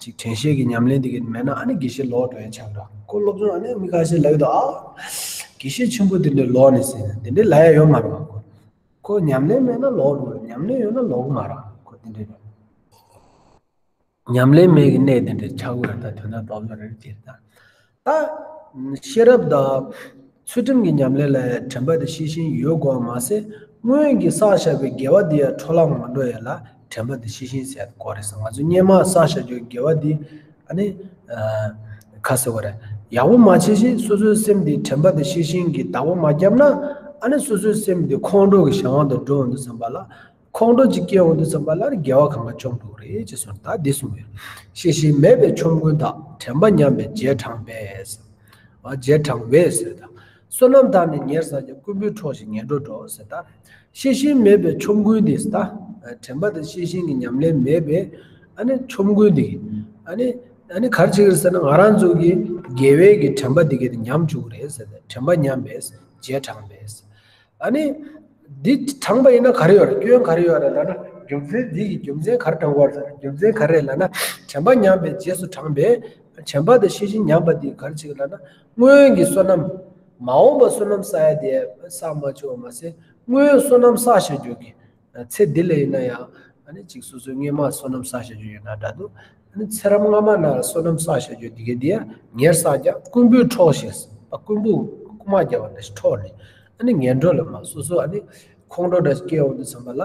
ཅིག་དྲན་ཤེས་ཀྱི་ཉམས་ལེན་དེ་གི་མེད་ན་ཨ་ནི་དགེ་བཤེས་ལོག་འགྲོ་ཡ་ཆགས་འགྲོ། ཁོ་སློབ་སྦྱོང་ཨ་ནི་མི་ཁ་ཤས་ལབ་ཡོད་དོ། ཨ་དགེ་བཤེས་ཆེན་པོ་དེ་འདྲའི་ལོག་ནས་ཟེར་ནས་དེ་འདྲའི་ལབ་ཡ་ཡོད་མ་རེད་པ། ཁོ་ཁོ་ཉམས་ལེན་མེད་ན་ལོག་འགྲོ། ཉམས་ལེན་ཡོད་ན་ལོག་གི་མ་རེད། ཁོ་དེ་འདྲའི་རེད། ཉམས་ལེན་མེད་ཀྱི་གནས་དེ་འདྲའི་ཆགས་ཀྱི་རེད། ད་དོན་དག་རྡོག་རྡོག་རེད་དེ་ད། ད་ཤེས་རབ་དང་ཚུལ་ཁྲིམས་ཀྱི་ཉམས་ལེན་ལ་དྲན་པ་དེ་ཤེས་བཞིན་ཡོད་དགོས་པ་མ་ཟད། སྔོན་གྱི་བསགས་བཞག་པའི་དགེ་བ་དེ་ཡང་འཕྲོ་བརླག་མ་འགྲོ་ཡ་ལ་དྲན་པ་དེ་ཤེས་བཞིན་ཟེར་དགོས་རེད་ཟེར། ང་ཚོ་སྔོན་མ་བསགས་བཞག་རྒྱུའི་དགེ་བ་དེ་ཨ་ནི་ཨ་ཁ་ཟེར་བ་རེད། ཡག་པོ་མ་བྱེད་བཞིན་སོ་སོའི་སེམས་དེ་དྲན་པ་དེ་ཤེས་བཞིན་གྱི་བདག་པོ་མ་བརྒྱབ་ན་ཨ་ནི་སོ་སོའི་སེམས་དེ་ཁོང་ཁྲོ་གི་གཞན་དབང་དུ་འགྲོ་འོང་དུས་ཙམ་པ་ལ། ཁོང་ཁྲོ་ཅིག་སྐྱེ་འོང་དུས་ཙམ་པ་ལ་དགེ་བ་གང་ག་བཅོམ་འགྲོ་གི་རེད་ཅེས་གསུངས། ད་འདི་གསུངས་ཡོད། ཤེས་བཞིན་མེད་པའི་ཆོམ་རྐུན་དག་དྲན་པ་ཉམས་པས་རྗེས་འབྲངས་པས། ཨ་རྗེས་འབྲངས་པས་ཟེར་ད། བསོད་ནམས་དག་ནི་ཉེར་བསགས་ཀྱང་རྐུན་པོས་འཕྲོགས་ཤིང་ངན་འགྲོར་འགྲོ་ཟེར་ད། ཤེས་བཞིན་མེད་པའི་ཆོམ་རྐུན་དེ་ད། དྲན་པ་དང་ཤེས་བཞིན་གྱི་ཉམས་ལེན་མེད་པས་ཨ་ནི་ཆོམ་རྐུན་དེ་ཨ་ནི་ཨ་ནི་ག་རེ་བྱེད་ཀྱི་རེད་ཟེར་ན་ང་རང་ཚོ་གི་དགེ་བའི་གི་དྲན་པ་དེ་གས་དེ་ཉམས་བཅུག་གི་རེད་ཟེར་ད། དྲན་པ་ཉམས་པས་རྗེས་འབྲངས་པས། ཨ་ནི། འདི་དྲངས་པ་ཡིན་ན་ག་རེ་ཡོད་རེད། སྐྱོན་ག་རེ་ཡོད་རེད་ལབ་ན། རྒྱུ་མཚན་འདི་ཡི་རྒྱུ་མཚན་ག་རེ་དྲངས་པ་རེད། རྒྱུ་མཚན་ག་རེ་རེད་ལབ་ན། དྲན་པ་ཉམས་པའི་རྗེས་སུ་འབྲངས་པས། དྲན་པ་དང་ཤེས་བཞིན་ཉམས་པ་འདི་ག་རེ་བྱེད་ཀྱི་ལབ་ན། སྔོན་གྱི་བསོད་ནམས། མ་འོངས་པ་བསོད་ནམས་བསགས་ཡ་དེ་བསགས་མ་བཅུག་པ་མ་ཟད། སྔོན་བསོད་ནམས་བསགས་བཞག་རྒྱུ་གི། ཚེ་འདི་ལ་ཡིན་ན་ཡང་། ཨ་ནི་ཅིག་སོ་སོའི་སྔོན་མ་བསོད་ནམས་བསགས་བཞག་རྒྱུ་ཡོད་ན་འདྲ་འདུག་ཨ་ནི་ཚེ་རབས་སྔ་མ་ནང་ལ་བསོད་ནམས་བསགས་བཞག་རྒྱུ་དེ་གས་དེ་ཡང་ཉེར་བསགས་ཀྱང་རྐུན་པོས་འཕྲོགས་ཤིང་། ཨ་རྐུན་པོས་རྐུ་མ་བརྒྱབ་པ་ནང་བཞིན་འཕྲོགས་ནས་ཨ་ནི་ངན་འགྲོ་ལ་མར་སོ་སོ་ཨ་ནི་ཁོང་ཁྲོ་འདྲ་སྐྱེ་འོང་དུས་ཙམ་པ་ལ་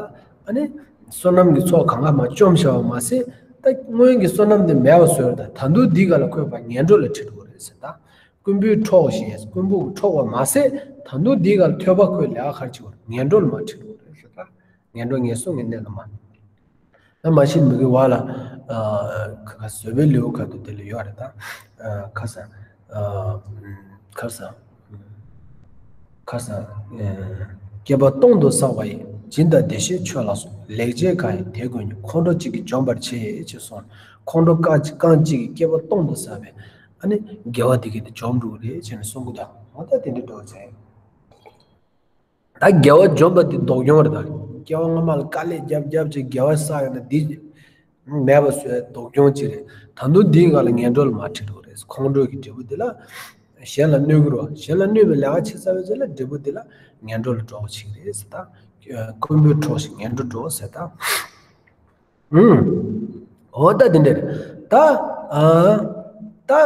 ཨ་ནི་བསོད་ནམས་ཀྱི་ཚོགས་གང་ག་མར་བཅོམ་བཞག་པ་མ་ཟད། ད་སྔོན་གྱི་བསོད་ནམས་དེ་མེད་པ་བཟོས་ད་ད་དུང་འདི་ག་ལ་འཁོད་པ་ངན་འགྲོ་ལ་ཁྲིད་འགྲོ་གི་རེད་ཟེར་ད། རྐུན་པོས་འཕྲོག་ཞེས། རྐུན་པོས་འཕྲོག་པ་མ་ཟད་ད་དུང་འདིའི་སྒང་ལ་ཐོས་པ་ཁོས་ལས་ཀ་ག་རེ་བྱེད་དགོས་རེད། ངན་འགྲོ་ལ་མར་ཁྲིད་དགོས་རེད་ཟེར་ད། ངན་འགྲོ་ངན་སོང་གི་གནས་ལ་མར། ད་མ་གཞི་མི་གི་བར་ལ་ཨ་ཁ་ཁ་བཟོད་པའི་ལེའུ་ཁ་ཐུག་དེ་ལ་ཡོད་རེད་ད། ཨ་ཁ་ས་ཨ་ཁ་ས་ཁ་ས་ཨ་བསྐལ་པ་སྟོང་དུ་བསགས་པ་ཡི། སྦྱིན་དང་བདེ་གཤེགས་མཆོད་ལ་སོགས། ལེགས་སྤྱད་གང་ཡིན་དེ་ཀུན་ཉོན། ཁོང་ཁྲོ་གཅིག་གིས་འཇོམས་པར་བྱེད། ཅེས་གསུངས། ཁོང་ཁྲོ་རྐང་གཅིག་གིས་བསྐལ་པ་སྟོང་དུ་བསགས་པའི་ཨ་ནི་དགེ་བ་དེ་གས་དེ་འཇོམས་འགྲོ་གི་རེད་ཅེས་ནས་གསུང་གི་འདུག་འོ་ད་དེ་འདྲ་འགྲོ་ཚེ། ད་དགེ་བ་འཇོམས་པ་དེ་སྡུག་གྱོང་རེད་ད། སྐྱེ་བ་སྔ་མ་ལ་དཀའ་ལས་རྒྱབ་རྒྱབ་ཅིག་དགེ་བ་བསགས་ཡོད་ན་འདི་མེད་པ་བཟོས་སྡུག་གྱོང་ཅིག་རེད། ད་དུང་འདིའི་སྒང་ལ་ངན་འགྲོ་ལ་མར་ཁྲིད་འགྲོ་གི་རེད། ཁོང་ཁྲོ་གི་འབྲས་བུ་དེ་ལ་གཞན་ལ་གནོད་ཀྱི་རེད་བ། གཞན་ལ་གནོད་པའི་ལས་ཀ་བྱེད་ཚར་བའི་རྗེས་ལ་འབྲས་བུ་དེ་ལ་ངན་འགྲོ་ལ་འགྲོ་བ་ཅིག་རེད་ཟེར་ད། རྐུན་པོས་འཕྲོག་ཞིང་ངན་འགྲོར་འགྲོ་ཟེར་ད། ཨུམ། འོ་ད་དེ་འདྲ་རེད། ད་ཨ་ད་ཨ་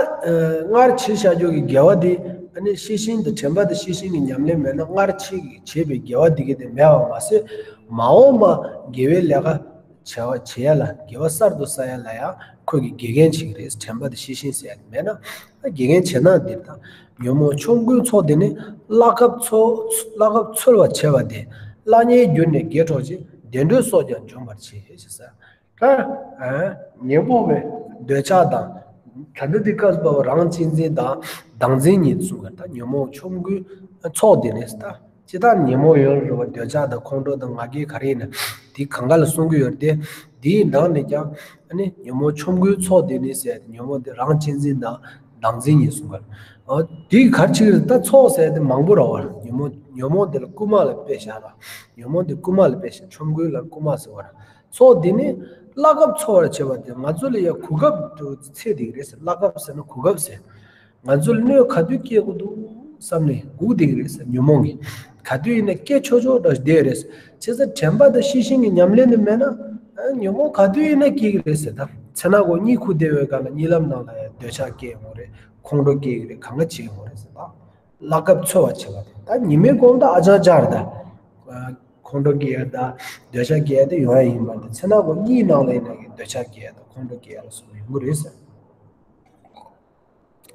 སྔར་བྱས་བཞག་རྒྱུ་གི་དགེ་བ་དེ་ཨ་ནི་ཤེས་བཞིན་དུ་དྲན་པ་དང་ཤེས་བཞིན་གྱི་ཉམས་ལེན་མེད་ན་སྔར་བྱས་ཀྱི་བྱས་པའི་དགེ་བ་དེ་གས་དེ་མེད་པ་མ་ཟད་མ་འོངས་པ་དགེ་བའི་ལས་ཀ་བྱ་བ་བྱེད་ཡ་ལ་དགེ་བ་གསར་དུ་བསགས་ཡ་ལ་ཡང་ཁོ་གི་དགེ་རྒན་བྱེད་ཀྱི་རེད། དྲན་པ་དང་ཤེས་བཞིན་ཟེར་ཡ་དེ་མེད་ན་ཨ་དགེ་རྒན་བྱེད་ན་འདིར་ད་ཉོན་མོངས་ཆོམ་རྐུན་ཚོགས་དེ་ནི་བླ་གབ་ཚོ་བླ་གབ་འཚོལ་བར་བྱེད་པ་དེ་བླ་ཉེས་གྱུར་ནས་དགེ་འཕྲོག་ཅིང་བདེ་འགྲོའི་སྲོག་ཀྱང་འཇོམས་པར་བྱེད་ཅེས་ཟེར། ད་ཨ་ཉོན་མོངས་པའི་འདོད་ཆགས་དང་། ད་ལྟ་འདི་སྐབས་སུ་བབ་པ་རང་གཅེས་འཛིན་དང་བདག་འཛིན་གཉིས་གསུམ་ག་ད་ཉོན་མོངས་ཆོམ་རྐུན་ཚོགས་དེ་ནི་ད་ཅི་ལྟར་ཉོན་མོངས་ཡོད་རེད་བ། འདོད་ཆགས་དང་ཁོང་ཁྲོ་དང་ང་རྒྱལ་ག་རེ་ཡིན་ན་དེ་གང་ག་ལ་གསུང་གི་ཡོད་དེ། དེའི་ནང་ནས་ཀྱང་ཨ་ནི་ཉོན་མོངས་ཆོམ་རྐུན་ཚོགས་དེ་ནི་ཟེར་ཏེ་ཉོན་མོངས་དེ་རང་གཅེས་འཛིན་དང་བདག་འཛིན་གཉིས་གསུམ་ག་ཨ་དེ་ག་རེ་བྱེད་ཀྱི་རེད། ད་ཚོགས་ཟེར་ཏེ་མང་པོ་རེད་བ། ཉོན་མོངས་ཉོན་མོངས་དེ་ལ་རྐུན་མ་ལ་དཔེ་བཞག་ར། ཉོན་མོངས་དེ་རྐུན་མ་ལ་དཔེ་བཞག་ཆོམ་རྐུན་ལ་རྐུན་མ་ཟེར་བ་ར། ཚོགས་འདི་ནི་བླ་གབ་འཚོལ་བར་བྱེད་པ་སྟེ་ང་ཚོ་ལ་ཡང་གོ་སྐབས་དུ་འཚོལ་བསྡད་ཀྱི་རེད་ཟེར། བླ་གབ་ཟེར་ན་གོ་སྐབས་ཟེར། ང་ཚོ་ལ་གནོད་ག་དུས་སྐྱེལ་དགོས་འདུག་བསམ་ནས་སྒུག་བསྡད་ཀྱི་རེད་ཟེར། ཉོན་མོངས་ཀྱིས་ག་དུས་ཡིན་ན་སྐྱེལ་ཆོག་ཆོག་འདྲ་བསྡད་རེད་ཟེར། བྱས་ཙང་དྲན་པ་དང་ཤེས་བཞིན་གྱི་ཉམས་ལེན་དུ་མེད་ན་ཨ་ཉོན་མོངས་ག་དུས་ཡིན་ན་སྐྱེལ་གྱི་རེད་ཟེར། ད་མཚན་ནག་གོ་གཉིད་ཁུག་བསྡད་པའི་སྒང་ལ་གཉིད་ལམ་ནང་ལ་ཡང་འདོད་ཆགས་སྐྱེ་ཡོང་གི་རེད། ཁོང་ཁྲོ་སྐྱེ་གི་རེད། གང་ག་བྱེད་ཡོང་གི་རེད་ཟེར། ད་བླ་གབ་འཚོལ་བར་བྱེད་པ་དེ་ད་ཉི་མའི་གོང་ད་ཨ་ཅང་ཅང་རེད་ད། ཁོང་ཁྲོ་སྐྱེ་ཡ་ད་འདོད་ཆགས་སྐྱེ་ཡ་དེ་ཡོང་ཡ་ཡིན་པ་འདི་ཚེ་ན་གོ་གཉིད་ནང་ལ་ཡིན་ན་གི་འདོད་ཆགས་སྐྱེ་ཡ་ད་ཁོང་ཁྲོ་སྐྱེ་ཡ་ལ་སོགས་པ་ཡོང་གི་རེད་ཟེར།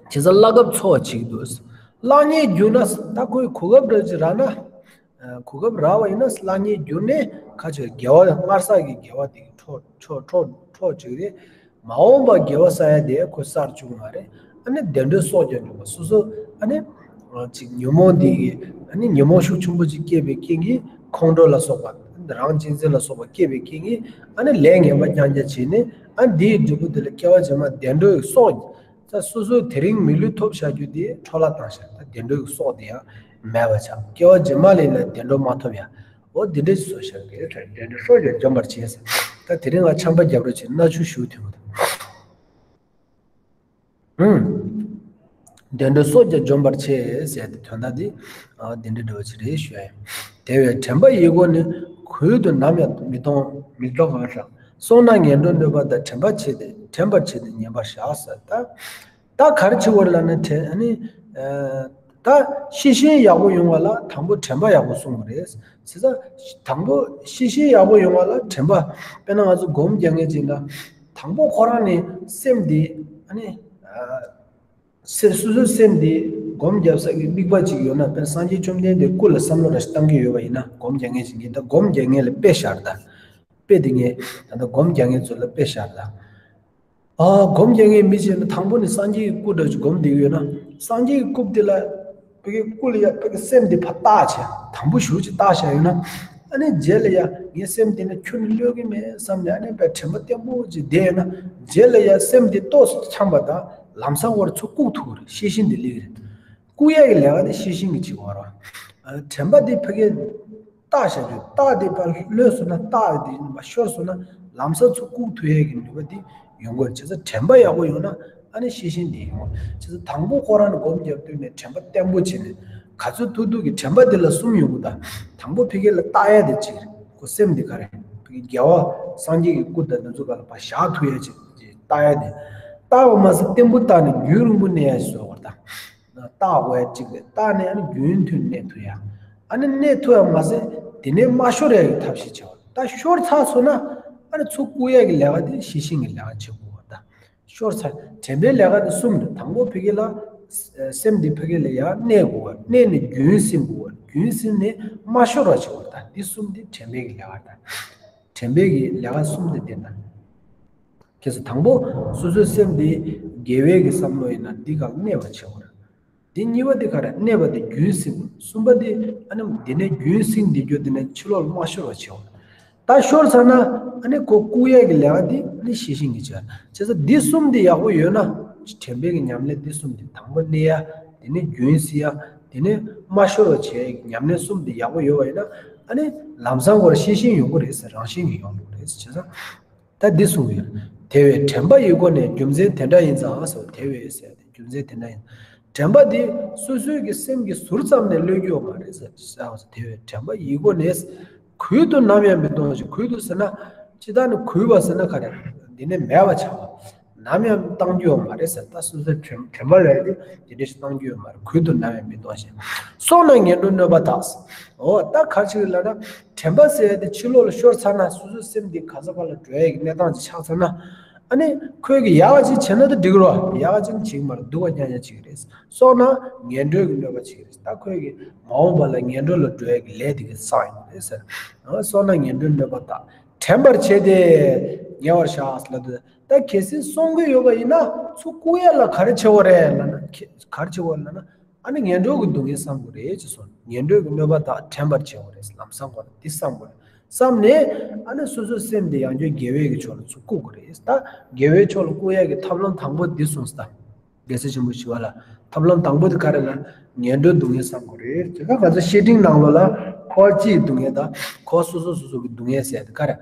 བྱས་ཙང་བླ་གབ་འཚོལ་བ་བྱེད་ཀྱི་འདུག་བླ་ཉེས་གྱུར་ན་ད་ཁོས་གོ་སྐབས་འདྲ་ཅིག་རག་ན། གོ་སྐབས་རག་པ་ཡིན་ན་བླ་ཉེས་གྱུར་ནས་ཁ་ཆེ་དགེ་བ་སྔར་བསགས་ཀྱི་དགེ་བ་དེ་གི་འཕྲོ་འཕྲོ་འཕྲོ་འཕྲོ་བཅུག་རེད། མ་འོངས་པ་དགེ་བ་བསགས་ཡ་དེ་ཁོ་གསར་བཅུག་མ་རེད། ཨ་ནི་བདེ་འགྲོའི་སྲོག་ཀྱང་འཇོམས་པ་སོ་སོ་ཨ་ནི་ཅིག་ཉོན་མོངས་འདི་གི་ཨ་ནི་ཉོན་མོངས་ཤུགས་ཆེན་པོ་ཅིག་སྐྱེས་པའི་རྐྱེན་གྱིས་ཁོང་ཁྲོ་ལ་སོགས་པ་རང་གཅེས་འཛིན་ལ་སོགས་པ་སྐྱེས་པའི་རྐྱེན་གྱིས་ཨ་ནི་ལས་ངན་པ་རྐྱང་རྐྱང་བྱས་ནས་ཨ་འདིའི་འབྲས་བུ་དེ་ལ་སྐྱེ་བ་རྗེས་མ་བདེ་འགྲོའི་སྲོག་ད་སོ་སོའི་དེ་རིང་མི་ལུས་ཐོབ་བཞག་རྒྱུ་དེ་འཕྲོ་བརླག་བཏང་བཞག་ད་བདེ་འགྲོའི་སྲོག་དེ་ཡང་མེད་པ་ཆགས། སྐྱེ་བ་རྗེས་མ་ལ་ཡིན་ན་བདེ་འགྲོ་མ་ཐོབ་ཡ། འོ་འདི་འདྲ་ཞིག་བཟོ་བཞག་གི་རེད། བདེ་འགྲོའི་སྲོག་ཀྱང་འཇོམས་པར་བྱེད་ཟེར། ད་དེ་རིང་ང་ཆམ་པ་རྒྱབ་རོགས་བྱེད། མནའ་ཆུ་ཞུ་ཐུབ་ཀྱི་འདུག་ཨུམ། བདེ་འགྲོའི་སྲོག་ཀྱང་འཇོམས་པར་བྱེད་ཟེར་ཏེ་དོན་དག་འདི་ཨ་འདི་འདྲ་འདྲ་བོ་ཅིག་རེད་ཞུ་ཡ་ཡིན། དེ་བས་དྲན་པ་ཡི་སྒོ་ནི་གུད་དུ་ནམ་ཡང་མི་གཏོང་མི་གཏོང་བར་བཞག་སོང་ན་ངན་འགྲོར་གནོད་པ་དང་དྲན་པར་བྱེད་དེ་དྲན་པར་བྱེད་དེ་ཉེན་པར་བཞག་ཟེར། ད་ད་ག་རེ་བྱེད་དགོས་རེད་ལབ་ན་དྲན་ཨ་ནི་ཨ་ད་ཤེས་བཞིན་ཡག་པོ་ཡོང་བ་ལ་དང་པོ་དྲན་པ་ཡག་པོ་སྲུང་དགོས་རེད། བྱས་ཙང་དང་པོ་ཤེས་བཞིན་ཡག་པོ་ཡོང་བ་ལ་དྲན་པ། དཔེར་ན་ང་ཚོ་སྒོམ་རྒྱག་མཁན་ཅིག་ན་དང་པོ་ཁོ་རང་ནས་སེམས་དེ་ཨ་ནི་ཨ་སེ་སོ་སོའི་སེམས་དེ་སྒོམ་རྒྱབ་ས་གི་དམིགས་པ་ཅིག་ཡོད་ན། དཔེར་སངས་རྒྱས་བཅོམ་ལྡན་འདས་སྐུ་ལ་བསམ་བློ་ར་ཞིག་བཏང་གི་ཡོད་པ་ཡིན་ན། སྒོམ་རྒྱག་མཁན་ཞིག་ངས་ད་སྒོམ་རྒྱག་མཁན་ལ་དཔེ་བཞག་ད། དཔེ་དེ་ངས་ད་ལྟ་སྒོམ་རྒྱག་མཁན་ཚོ་ལ་དཔེ་བཞག་ད། ཨ་སྒོམ་རྒྱག་མཁན་མི་ཅིག་ན་དང་པོ་ནས་སངས་རྒྱས་ཀྱི་སྐུ་འདྲ་ཅིག་སྒོམ་བསྡད་ཡོད་ན། སངས་རྒྱས་ཀྱི་སྐུ་དེ་ལ་ཕ་གི་སྐུ་ལ་ཡ་ཕ་གི་སེམས་དེ་ཕར་བཏགས་བྱས་དང་པོ་ཞུ་ཅིག་བཏགས་བཞག་ཡོད་ན། ཨ་ནི་རྗེས་ལ་ཡ་ངའི་སེམས་དེ་ནི་ཁྱོན་ནས་གློད་ཀྱི་མེད་བསམ་ནས་ཨ་ནི་དཔེ་དྲན་པ་བརྟན་པོ་ཅིག་བསྡད་ཡོད་ན། རྗེས་ལ་ཡ་སེམས་དེ་ཏོག་ཙམ་འཁྱམས་པ་དང་ལམ་སང་བར་ཚུར་བཀུག་ཐུབ་ཀྱི་རེད། ཤེས་བཞིན་དེ་སླེབས་ཀྱི་རེད། བཀུག་ཡས་ཀྱི་ལས་ཀ་དེ་ཤེས་བཞིན་གྱིས་བྱེད་དགོས་རེད། དྲན་པ་དེ་ཕ་གི་བཏགས་བཞག་རྒྱུ། རྟགས་དེ་ཕར་ལྷོད་སོང་ན། རྟགས་དེ་མར་ཤོར་སོང་ན་ལམ་སང་ཚུར་བཀུག་ཐུབ་ཡས་ཀྱི་ནུས་པ་དེ་ཡོང་དགོས་རེད། བྱས་ཙང་དྲན་པ་ཡག་པོ་ཡོང་ན་ཨ་ནི་ཤེས་བཞིན་དེ་ཡོང་། བྱས་ཙང་དང་པོ་ཁོ་རང་ནས་སྒོམ་རྒྱབ་དུས་ནས་དྲན་པ་བརྟན་པོ་བྱས་ནས་ག་ཚོད་ཐུབ་ཐུབ་ཀྱིས་དྲན་པ་དེ་ལ་གསུམ་ཡོང་གི། ད་དང་པོ་ཕ་གི་ལ་བཏགས་ཡས་དེ་གཅིག་རེད། ཁོ་སེམས་དེ་ག་རེ་ཕ་གི་རྒྱལ་བ་སངས་རྒྱས་ཀྱི་སྐུ་དང་དེ་ཚོ་ག་ལ་ཕར་བཞག་ཐུབ་ཡས་ཅིག་བཏགས་ཡས་དེ། བཏགས་པ་མ་ཟད་བརྟན་པོ་བཏགས་ནས་རྒྱུན་རིང་པོ་གནས་ཡས་བཟོ་དགོས་རེད་ད། བཏགས་དགོས་ཡ་གཅིག་རེད། བཏགས་ནས་ཨ་ནི་རྒྱུན་མཐུད་གནས་ཐུབ་ཡ། ཨ་ནི་གནས་ཐུབ་ཡ་མ་ཟད་དེ་ནས་མ་ཤོར་ཡ་གི་ཐབས་ཤེས་བྱ་བ། ད་ཤོར་ཚར་སོང་ན་ཨ་ནི་ཚུར་བཀུག་ཡ་གི་ལས་ཀ་དེ་ཤེས་བཞིན་གྱི་ལས་ཀ་བྱེད་དགོས་པ་ད། ཤོར་ཚར་དྲན་པའི་ལས་ཀ་དེ་གསུམ་རེད། དང་པོ་ཕ་གི་ལ་ སེམས་འདི་ཕ་གི་ལ་ཡང་གནས་དགོས་པ། གནས་ནས་རྒྱུན་བསྲིང་དགོས་པ། རྒྱུན་བསྲིང་ནས་མ་ཤོར་བ་བྱེད་དགོས་པ། ད་འདི་གསུམ་འདི་དྲན་པའི་གི་ལས་ཀ་དང་། དྲན་པའི་གི་ལས་ཀ་གསུམ་འདི་དེ་དང་། ཁྱེད་ཚོ་དང་པོ་སོ་སོའི་སེམས་འདི་དགེ་བའི་གི་བསམ་བློ་ཡིན་ན་འདི་གང་གནས་པ་བྱེད་དགོས་རེད། འདི་གཉིས་པ་འདི་ག་རེ། གནས་པ་འདི་རྒྱུན་བསྲིང་དགོས། གསུམ་པ་འདི་ཨ་ནི་འདི་ནས་རྒྱུན་བསྲིང་འདི་རྒྱུ་འདི་ནས་ཕྱི་ལོགས་ལ་མ་ཤོར་བ་བྱེད་དགོས། ད་ཤོར་ཚར་ན་ཨ་ནི་ཁོ་བཀུག་ཡས་ཀྱི་ལས་ཀ་འདི་ཨ་ནི་ཤེས་བཞིན་གྱིས་བྱ། བྱས་ཙང་འདི་གསུམ་འདི་ཡག་པོ་ཡོད་ན། དྲན་པའི་གི་ཉམས་ལེན་འདི་གསུམ་འདི་དང་པོ་གནས་ཡ། དེ་ནས་རྒྱུན་བསྲིང་ཡ། དེ་ནས་མ་ཤོར་བ་བྱེད་ཡ་གི་ཉམས་ལེན་གསུམ་འདི་ཡག་པོ་ཡོད་པ་ཡིན་ན། ཨ་ནི་ལམ་སང་ཁོ་རང་ཤེས་བཞིན་ཡོང་གི་རེད་ཟེར། རང་བཞིན་གྱིས་ཡོང་གི་རེད་ཟེར། བྱས་ཙང་ད་འདི་གསུངས་ཡོད། དེ་བས་དྲན་པ་ཡི་སྒོ་ནས། རྒྱུ་མཚན་དེ་འདྲ་ཡིན་ཙང་ཟེར། དེ་བས་ཟེར་ཏེ་རྒྱུ་མཚན་དེ་འདྲ་ཡིན། དྲན་པ་འདི་སོ་སོའི་གི་སེམས་ཀྱི་ཟུར་ཙམ་ནས་གློད་རྒྱུ་ཡོད་མ་རེད་ཟེར། དེ་བས་དྲན་པ་ཡི་སྒོ་ནས། གུད་དུ་ནམ་ཡང་མི་གཏོང་ཞིང་། གུད་དུ་ཟེར་ན་ཅི་ལྟར་ནི་གུད་པ་ཟེར་ན་ག་རེ། འདི་ནས་མེད་པ་ཆགས་པ། ནམ་ཡང་བཏང་རྒྱུ་ཡོད་མ་རེད་ཟེར། ད་སོ་སོའི་དྲན་དྲན་པ་རེད་དེ་འདི་འདྲ་ཞིག་བཏང་རྒྱུ་ཡོད་མ་རེད། གུད་དུ་ནམ་ཡང་མི་གཏོང་ཞིང་། སོང་ན་ངན་འགྲོར་གནོད་པ་དག་ཟེར། འོ་ད་ག་རེ་ཞིག་ལབ་ན། དྲན་པ་ཟེར་ཡ་དེ་ཕྱི་ལོགས་ལ་ཤོར་ཚར་ན། སོ་སོའི་སེམས་འདི་ག་ས་ག་ལ་འགྲོ་ཡ་གི་གནས་སྟངས་ཅིག་ཆགས་ཚར་ན། ཨ་ནི་ཁོས་གི་ཡག་ག་ཅིག་བྱས་ན་ད་འགྲིག་རོ། ཡག་ག་ཅིག་བྱེད་ཀྱི་མ་རེད། སྡུག་པ་རྐྱང་རྐྱང་བྱེད་ཀྱི་རེད། སོང་ན་ངན་འགྲོའི་གི་གནོད་པ་བྱེད་ཀྱི་རེད། ད་ཁོས་གི་མ་འོངས་པ་ལ་ངན་འགྲོ་ལ་འགྲོ་ཡ་གི་ལས་དེ་གི་བསགས་ཡོང་གི་རེད་ཟེར། ཨ་སོང་ན་ངན་འགྲོའི་གནོད་པ་དག། དྲན་པར་བྱས་ཏེ་ཉེ་བར་བཞག་ལབ་དུས། ད་གལ་སྲིད་སོང་གི་ཡོད་པ་ཡིན་ན་ཚུར་བཀུག་ཡ་ལ་ག་རེ་བྱེད་དགོས་རེད་ལབ་ན། ག་རེ་བྱེད་དགོས་ལབ་ན། ཨ་ནི་ངན་འགྲོ་གི་སྡུག་བསྔལ་བསམ་དགོས་རེད་ཅེས་གསུངས། ངན་འགྲོ་གི་གནོད་པ་དག་དྲན་པར་བྱེད་དགོས་རེད། ལམ་སང་ཁོ་ན་འདི་བསམ་དགོས་རེད། བསམ་ནས་ཨ་ནི་སོ་སོའི་སེམས་དེ་ཡང་བསྐྱར་དགེ་བའི་གི་ཕྱོགས་ལ་ཚུར་བཀུག་དགོས་རེད། ད་དགེ་བའི་ཕྱོགས་ལ་བཀུག་ཡ་གི་ཐབས་ལམ་དང་པོ་འདི་གསུངས་ས། རྒྱལ་སྲས་ཆེན་པོ་ཞི་བ་ལྷ། ཐབས་ལམ་དང་པོ་དེ་ག་རེ་ལབ་ན། ངན་འགྲོའི་སྡུག་བསྔལ་བསམ་དགོས་རེད། དེ་ག་ང་ཚོ་བཤེས་སྤྲིང་ནང་ལོགས་ལ་འཁོར་བ་སྤྱིའི་སྡུག་བསྔལ་དང་། འཁོར་བ་སོ་སོ་སོ་སོ་གི་སྡུག་བསྔལ་ཟེར་དེ་ག་རེ།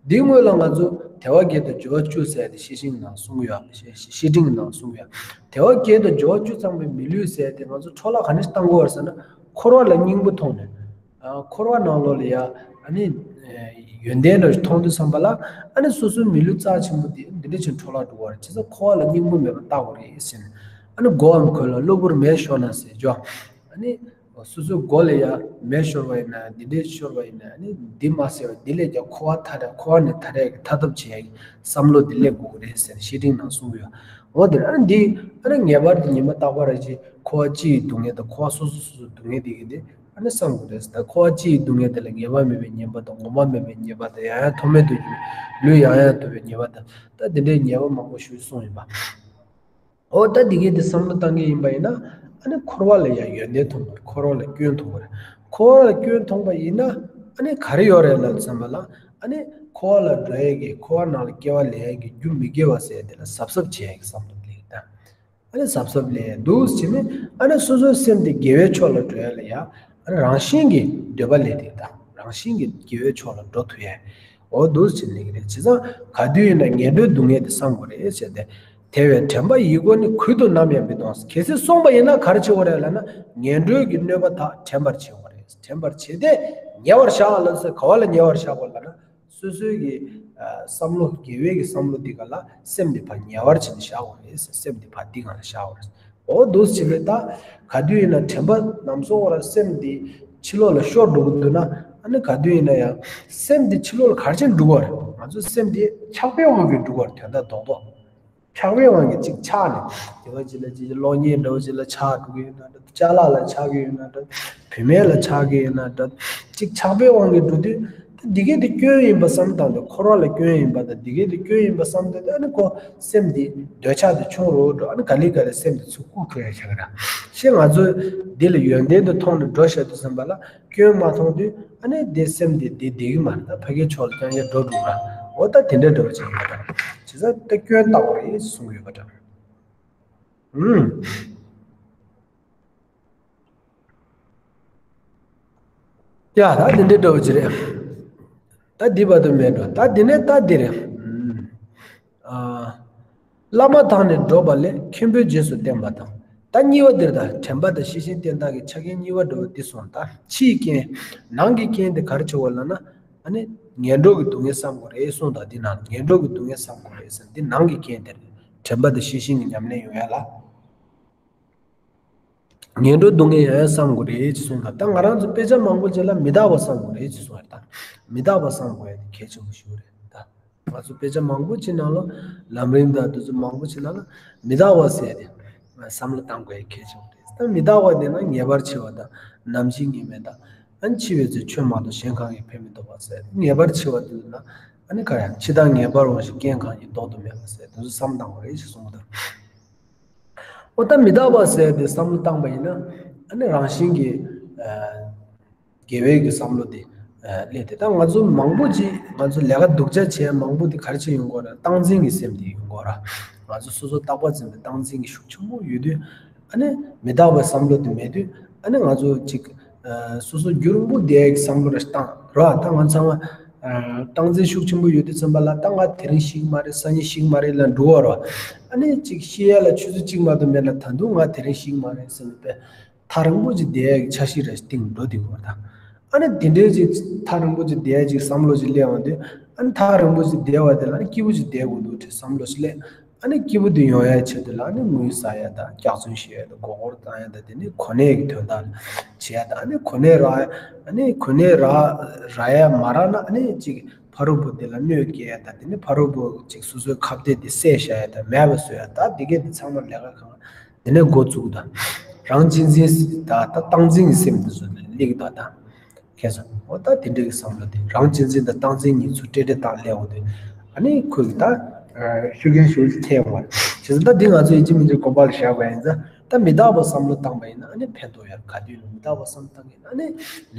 འདིའི་སྔོན་ལ་ང་ཚོ་དལ་བ་བརྒྱད་དང་འབྱོར་བ་བཅུ་ཟེར་ཏེ་བཤེས་སྤྲིང་ནང་གསུངས་ཡོད། བཤེས་བཤེས་སྤྲིང་ནང་གསུངས་ཡོད། དལ་བ་བརྒྱད་དང་འབྱོར་བ་བཅུ་ཚང་བའི་མི་ལུས་ཟེར་ཏེ་ང་ཚོ་འཕྲོ་བརླག་ག་ནས་བཏང་དགོས་པ་རེད་ཟེར་ན། འཁོར་བ་ལ་སྙིང་པོ་མཐོང་ནས། ཨ་འཁོར་བ་ནང་ལོགས་ལ་ཡ་ཨ་ནི་ཡོན་ཏན་འདྲ་མཐོང་དུས་ཙམ་པ་ལ། ཨ་ནི་སོ་སོའི་མི་ལུས་རྩ་ཆེན་པོ་འདི་འདི་འདྲ་ཅིག་འཕྲོ་བརླག་འགྲོ་གི་རེད། བྱས་ཙང་འཁོར་བ་ལ་སྙིང་པོ་མེད་པ་བལྟ་དགོས་རེད་ཟེར་ནས། ཨ་ནི་མགོའམ་གོས་ལ་གློ་བུར་མེ་ཤོར་ན་ཟེར་ཅོག་ཨ་ནི། སོ་སོའི་མགོ་ལ་ཡ་མེ་ཤོར་བ་ཡིན་ན། འདི་འདྲས་ཤོར་བ་ཡིན་ན། ཨ་ནི་འདི་མ་ཟེར་བ་འདི་ལས་ཀྱང་འཁོར་བ་ཐར། འཁོར་བ་ནས་ཐར་ཡག་གི་ཐར་ཐབས་བྱེད་ཡག་གི་བསམ་བློ་འདི་སླེབས་དགོས་ཀྱི་རེད་ཟེར་ནས་བཤེས་སྤྲིང་ནང་གསུངས་ཡོད། འོ་དེ་ཨ་ནི་འདི་ཨ་ནི་ངེས་པར་དུ་ཉི་མ་རྟག་པར་རེ་བཞིན་འཁོར་བ་སྤྱིའི་སྡུག་བསྔལ་དང་། འཁོར་བ་སོ་སོ་སོ་སོའི་སྡུག་བསྔལ་དེ་གི་འདི་ཨ་ནི་བསམ་དགོས་རེད་ཟེར། ད་འཁོར་བ་སྤྱིའི་སྡུག་བསྔལ་དེ་ལ་ངེས་པ་མེད་པའི་ཉེས་པ་དང་། ངོ་མ་མེད་པའི་ཉེས་པ་དང་། ཡང་ཡང་ཐོགས་མེད་དུ་ལུས་ཡང་ཡང་འདོར་བའི་ཉེས་པ་དང་། ད་འདི་འདྲའི་ཉེས་པ་མང་པོ་ཞིག་གསུངས་ཡིན་པ། འོ་ད་འདི་གའི་འདི་བསམ་བློ་བཏང་གི་ཡིན་པ་ཡིན་ན། ཨ་ནི་འཁོར་བ་ལ་ཡང་ཡོན་ཏན་མཐོང་བ་རེད། འཁོར་བ་ལ་སྐྱོན་མཐོང་བ་རེད། འཁོར་བ་ལ་སྐྱོན་མཐོང་བ་ཡིན་ན། ཨ་ནི་ག་རེ་ཡོད་རེད་ལབ་ཙམ་པ་ལ། ཨ་ནི་འཁོར་བ་ལ་འགྲོ་ཡས་ཀྱི། འཁོར་བ་ནང་ལ་སྐྱེ་བ་ལེན་ཡས་ཀྱི་རྒྱུ་མི་དགེ་བ་ཟེར་ཡས་དེ་ལ་གཟབ་གཟབ་བྱེད་ཡས་ཀྱི་བསམ་བློ་སླེབས་ཀྱི་ད། ཨ་ནི་གཟབ་གཟབ་ལེན་འདུག་བྱས་ནས། ཨ་ནི་སོ་སོའི་སེམས་དེ་དགེ་བའི་ཕྱོགས་ལ་འགྲོ་ཡ་ལ་ཡ། ཨ་ནི་རང་བཞིན་གྱིས་འདོད་པ་སླེབས་དེ་དང་། རང་བཞིན་གྱིས་དགེ་བའི་ཕྱོགས་ལ་འགྲོ་ཐུབ་ཡ། འོ་འདུག་བྱས་ནས་ཀྱི་རེད། བྱས་ཙང་ག་དུས་ཡིན་ན་ངན་འགྲོའི་སྡུག་བསྔལ་དེ་བསམ་དགོས་རེད་ཟེར་ཏེ། དེ་བས་དྲན་པ་ཡི་སྒོ་ནས། གུད་དུ་ནམ་ཡང་མི་གཏོང་ཟེར། གལ་སྲིད་སོང་བ་ཡིན་ན་ག་རེ་བྱེད་དགོས་རེད་ལབ་ན། ངན་འགྲོའི་གི་གནོད་པ་དག་དྲན་པར་བྱེད་དགོས་རེད། དྲན་པར་བྱས་ཏེ་ཉེ་བར་བཞག་ལབ་ཟེར། ག་བ་ལ་ཉེ་བར་བཞག་དགོས་ལབ་ན། སོ་སོའི་གི་ཨ་བསམ་བློ། དགེ་བའི་གི་བསམ་བློ་འདི་ག་ལ་སེམས་འདི་ཕར་ཉེ་བར་བྱས་ནས་བཞག་དགོས་རེད་ཟེར། སེམས་འདི་ཕར་འདི་ག་ལ་བཞག་དགོས་རེད། འོ་འདུག་བྱས་པས་ད་ག་དུས་ཡིན་ན་དྲན་པ་ནམ་སོང་བ་ལ་སེམས་འདི་ཕྱི་ལོགས་ལ་ཤོར་འགྲོ་གི་འདུག་ན། ཨ་ནི་ག་དུས་ཡིན་ན་ཡང་སེམས་འདི་ཕྱི་ལོགས་ལ་ག་རེ་བྱས་འགྲོ་གི་རེད། ང་ཚོ་སེམས་འདི་ཆགས་པའི་དབང་གིས་འགྲོ་གི་རེད། དོན་དག་རྡོག་རྡོག་ཆགས་པའི་དབང་གིས་གཅིག་ཆགས་ནས། དེ་བ་ཅིག་ལ་ཅིག་གློག་བརྙན་འདྲ་བོ་ཅིག་ལ་ཆགས་འགྲོ་གི་ཡོད་ན་འདྲ། ཅ་ལག་ལ་ཆགས་ཀྱི་ཡོད་ན་འདྲ། བུད་མེད་ལ་ཆགས་ཀྱི་ཡོད་ན་འདྲ། གཅིག་ཆགས་པའི་དབང་གིས་འགྲོ་དུས། ད་འདི་གས་དེ་སྐྱོན་ཡིན་པ་བསམ་བཏང་དུས། འཁོར་བ་ལ་སྐྱོན་ཡིན་པ་དང་འདི་གས་དེ་སྐྱོན་ཡིན་པ་བསམ་བཏང་དུས། ཨ་ནི་ཁོ་སེམས་འདི་འདོད་ཆགས་དེ་ཆུང་རུ་འགྲོ། ཨ་ནི་ག་ལེ་ག་ལེ་སེམས་དེ་ཚུར་བཀུག་ཁུལ་ཡ་ཆགས་ཀྱི་ར། ཤེས། ང་ཚོས་འདི་ལ་ཡོན་ཏན་དུ་མཐོང་ནས་འགྲོ་བཞག་དུས་ཙམ་པ་ལ། སྐྱོན་མ་མཐོང་དུས་ཨ་ནི་དེ་སེམས་དེ་དེ་བདེ་གི་མ་རེད། ད་ཕ་གིའི་ཕྱོགས་ལ་རྐྱང་རྐྱང་འགྲོ་འགྲོ་ར། འོ་ད་དེ་འདྲ་འདྲ་བོ་ཅིག་ཡིན་པ་འདྲ། བྱས་ཙང་ད་སྐྱོན་བཏགས་པ་རེད་གསུངས་ཡོད་པ་འདྲ། ཨུམ། ཡ་ད་འདི་འདྲའི་འདྲ་བོ་ཅིག་རེད། ད་འདི་བར་དུ་མེད་འགྲོ། ད་འདི་ནས་ད་འདི་རེད། ཨུམ། ཨ། བླ་མ་དང་ནི་འགྲོགས་པ་ལས། མཁན་པོའི་རྗེས་སུ་བསྟན་པ་དང་། ད་གཉིས་པ་འདིར་ད་དྲན་པ་དང་ཤེས་བཞིན་བསྟེན་སྟངས་ཀྱི་ཆ་རྐྱེན་གཉིས་པ་འདྲ་བོ་འདི་གསུངས། ད་ཕྱིའི་རྐྱེན། ནང་གི་རྐྱེན་དེ་ག་རེ་བྱེད་དགོས་ལབ་ན། ཨ་ནི་ངན་འགྲོ་གི་སྡུག་བསྔལ་བསམ་དགོས་རེད་གསུངས། ད་འདི་ནང་ངན་འགྲོ་གི་སྡུག་བསྔལ་བསམ་དགོས་རེད་ཟེར། འདི་ནང་གི་རྐྱེན་དེ་རེད། དྲན་པ་དང་ཤེས་བཞིན་གྱི་ཉམས་ལེན་ཡོང་ཡ་ལ། ངན་འགྲོའི་སྡུག་བསྔལ་ཡང་ཡང་བསམ་དགོས་རེད་ཅེས་གསུངས། ད་ད་ང་རང་ཚོ་དཔེ་ཆ་མང་པོ་ཅིག་ལ་མི་རྟག་པ་བསམ་དགོས་རེད་ཅེས་གསུངས་རེད། ད་མི་རྟག་པ་བསམ་དགོས་ཡ་དེ་གལ་ཆེན་པོ་ཞིག་རེད། ད་ང་ཚོ་དཔེ་ཆ་མང་པོ་ཅིག་ནང་ལ་ལམ་རིམ་དང་དེ་ཚོ་མང་པོ་ཅིག་ནང་ལ་མི་རྟག་པ་ཟེར་ཏེ། བསམ་བློ་བཏང་དགོས་ཡ་གལ་ཆེན་པོ་རེད། ད་མི་རྟག་པ་དེ་ན་ངེས་པར་འཆི་བ་དང་ནམ་འཆི་ངེས་མེད་དང་། ཨ་ནི་འཆི་བའི་ཚེ་ཆོས་མ་གཏོགས་གཞན་གང་ཡང་ཕན་མི་ཐོགས་པ་ཟེར། ངེས་པར་འཆི་བ་དེ་ན་ཨ་ནི་ག་རེ་འཆི་བདག་ངེས་པར་འོང་ཞིང་རྐྱེན་གང་ཡིན་ལྡོག་ཏུ་མེད་པ་ཟེར། དེ་ཚོ་བསམ་བློ་བཏང་དགོས་རེད་ཞེས་གསུངས་པ་དང་། འོ་ད་མི་རྟག་པ་ཟེར་དེ་བསམ་བློ་བཏང་པ་ཡིན་ན་ཨ་ནི་རང་བཞིན་གྱིས། དགེ་བའི་གི་བསམ་བློ་དེ་སླེབས་ཏེ། ད་ང་ཚོ་མང་པོ་ཅིག་ང་ཚོ་ལས་ཀ་སྡུག་ཅག་བྱས་མང་པོ་དེ་ག་རེ་བྱས་ཡོང་གི་ཡོད་རེད། སྟངས་འཛིན་གྱི་སེམས་དེ་ཡོང་གི་ཡོད་རེད། ང་ཚོ་སོ་སོ་རྟག་པར་འཛིན་པའི་སྟངས་འཛིན་གྱི་ཤུགས་ཆེན་པོ་ཡོད་དུས། ཨ་ནི་མི་རྟག་པའི་བསམ་བློ་དེ་མེད་དུས། ཨ་ནི་ང་ཚོ་ཅིག་སོ་སོ་རྒྱུན་རིང་པོ་བསྡད་ཡག་གི་བསམ་བློ་རེ་བཏང་རོགས། ད་ང་ཚང་མ་སྟངས་འཛིན་ཤུགས་ཆེན་པོ་ཡོད་དུས་ཙམ་པ་ལ། ད་ང་དེ་རིང་ཤི་གི་མ་རེད། སང་ཉིན་ཤི་གི་མ་རེད་ལབ་འགྲོ་གི་ཡོད་རེད། ཨ་ནི་ཅིག་ཤི་ཡ་ལ་ཆུ་ཚོད་གཅིག་མ་གཏོགས་མེད་ན་ད་དུང་ང་དེ་རིང་ཤི་གི་མ་རེད་བསམ་པའི། ཐག་རིང་པོ་ཅིག་བསྡད་ཡག་གི་འཆར་གཞི་རེ་སྟེང་འགྲོ་བསྡད་ཡོད་པ་དང་། ཨ་ནི་དེ་འདྲའི་ཅིག་ཐག་རིང་པོ་ཅིག་བསྡད་ཡག་ཅིག་བསམ་བློ་ཅིག་སླེབས་ཡོང་དུས། ཨ་ནི་ཐག་རིང་པོ་ཅིག་བསྡད་པ་དེ་ལ་ཨ་ནི་སྐྱིད་པོ་ཅིག་བསྡད་དགོས་འདུག་ཅེས་བསམ་བློ་ཅིག་སླེབས། ཨ་ནི་སྐྱིད་པོ་དེ་ཡོང་ཡག་ཆེད་དུ་ལ་ཨ་ནི་དངུལ་བསགས་ཡག་དང་། སྐྱག་རྫུན་བཤད་ཡག་དང་། མགོ་སྐོར་བཏང་ཡག་དང་། དེ་ནི་གོ་གནས་ཀྱི་དོན་དག་ལ་བྱེད་ཡག་དང་། ཨ་ནི་གོ་གནས་རག་ཨ་ནི་གོ་གནས་རག་རག་ཡག་མ་རག་ན། ཨ་ནི་ཅིག་ཕ་རོལ་པོ་དེ་ལ་གནོད་སྐྱེལ་ཡག་དང་། དེ་ནི་ཕ་རོལ་པོ་ཅིག་སོ་སོའི་ཁ་གཏད་དེ་བསད་བཞག་ཡག་དང་། མེད་པ་བཟོ་ཡག་དང་། དེ་གས་དེ་ཚང་མ་ལས་ཀ་གང་། དེ་ནས་འགོ་བཙུགས་དང་། རང་གཅེས་འཛིན་དང་། ད་སྟངས་འཛིན་གྱི་སེམས་དེ་ཚོ་སླེབས་ཀྱི་འདུག་ད། མཁྱེན་སོང་། འོ་ད་དེ་འདྲ་གི་བསམ་བློ་དེ། རང་གཅེས་འཛིན་དང་སྟངས་འཛིན་གཉིས་ཚོ་སྤྲེལ་སྤྲེལ་བཏང་སླེབས་འོང་དུས། ཨ་ནི་ཁོས་ཀྱི་ད་ཤུགས་རྐྱེན་ཞེ་པོ་ཅིག་ཐེབས་ཡོང་བ་རེད། བྱས་ཙང་ད་འདི་ང་ཚོ་ཡིན་གཅིག་མིན་གཅིག་གོ་བ་ལ་བཞག་པ་ཡིན་ཙང་། ད་མི་རྟག་པ་བསམ་བློ་བཏང་པ་ཡིན་ན་ཨ་ནི་ཕན་ཐོགས་ཡོད། ག་དུས་ཡིན་ན་མི་རྟག་པ་བསམ་བཏང་གི་ཡིན་ན་ཨ་ནི་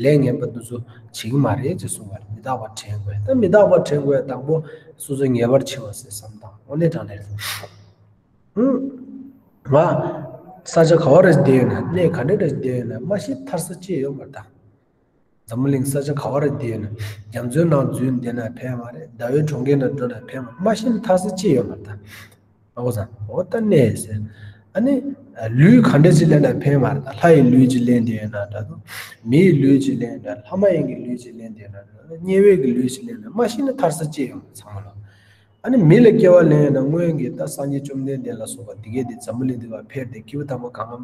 ལས་ངན་པ་འདི་ཚོ་བྱེད་ཀྱི་མ་རེད་ཅེས་གསུངས་པ་རེད། མི་རྟག་པ་དྲན་དགོས། ད་མི་རྟག་པ་དྲན་དགོས་ཡ་དང་པོ་སོ་སོ་ངེས་པར་འཆི་བ་ཟེར་བསམ་བཏང་། འོ་ནས་དྲང་ནས་རེད། ཧུམ། ང་ས་ཆ་ག་བ་རེ་བསྡད་ཡོད་ན། གནས་ག་འདྲ་རེ་བསྡད་ཡོད་ན། མ་ཤི་ཐར་ས་ཅི་ཡོད་མ་རེད་ད། འཛམ་བུ་གླིང་ས་ཆ་ག་བ་རེ་བསྡད་ཡོད་ན། རྒྱ་མཚོའི་ནང་འཛུལ་བསྡད་ན་ཕན་མ་རེད། ཟླ་བའི་གྲོང་ཁྱེར་ནང་འགྲོ་ན་ཕན་མ་རེད། མ་ཤི་ན་ཐར་ས་ཅི་ཡོད་མ་རེད་ད། ཨོ་ཙང་། འོ་ད་གནས་ཟེར། ཨ་ནི་ལུས་ག་འདྲ་ཅིག་ལེན་ན་ཕན་མ་རེད་ད། ལྷ་ཡི་ལུས་ཅིག་ལེན་བསྡད་ཡོད་ན་འདྲ་འདུག་མི་ཡི་ལུས་ཅིག་ལེན་འདྲ། ལྷ་མ་ཡིན་གྱི་ལུས་ཅིག་ལེན་བསྡད་ཡོད་ན་འདྲ། དམྱལ་བའི་གི་ལུས་ཅིག་ལེན་ན། མ་ཤི་ན་ཐར་ས་ཅི་ཡོད་མ་རེད་ཚང་མ་ལོ། ཨ་ནི་མི་ལ་སྐྱེ་བ་ལེན་ཡོད་ན་སྔོན་གྱི་ད་སངས་རྒྱས་བཅོམ་ལྡན་འདས་ལ་སོགས་པ་དེ་གས་དེ་འཛམ་བུ་གླིང་འདི་བར་ཕེབས་ཏེ་སྐྱེས་བུ་དམ་པ་གང་ག་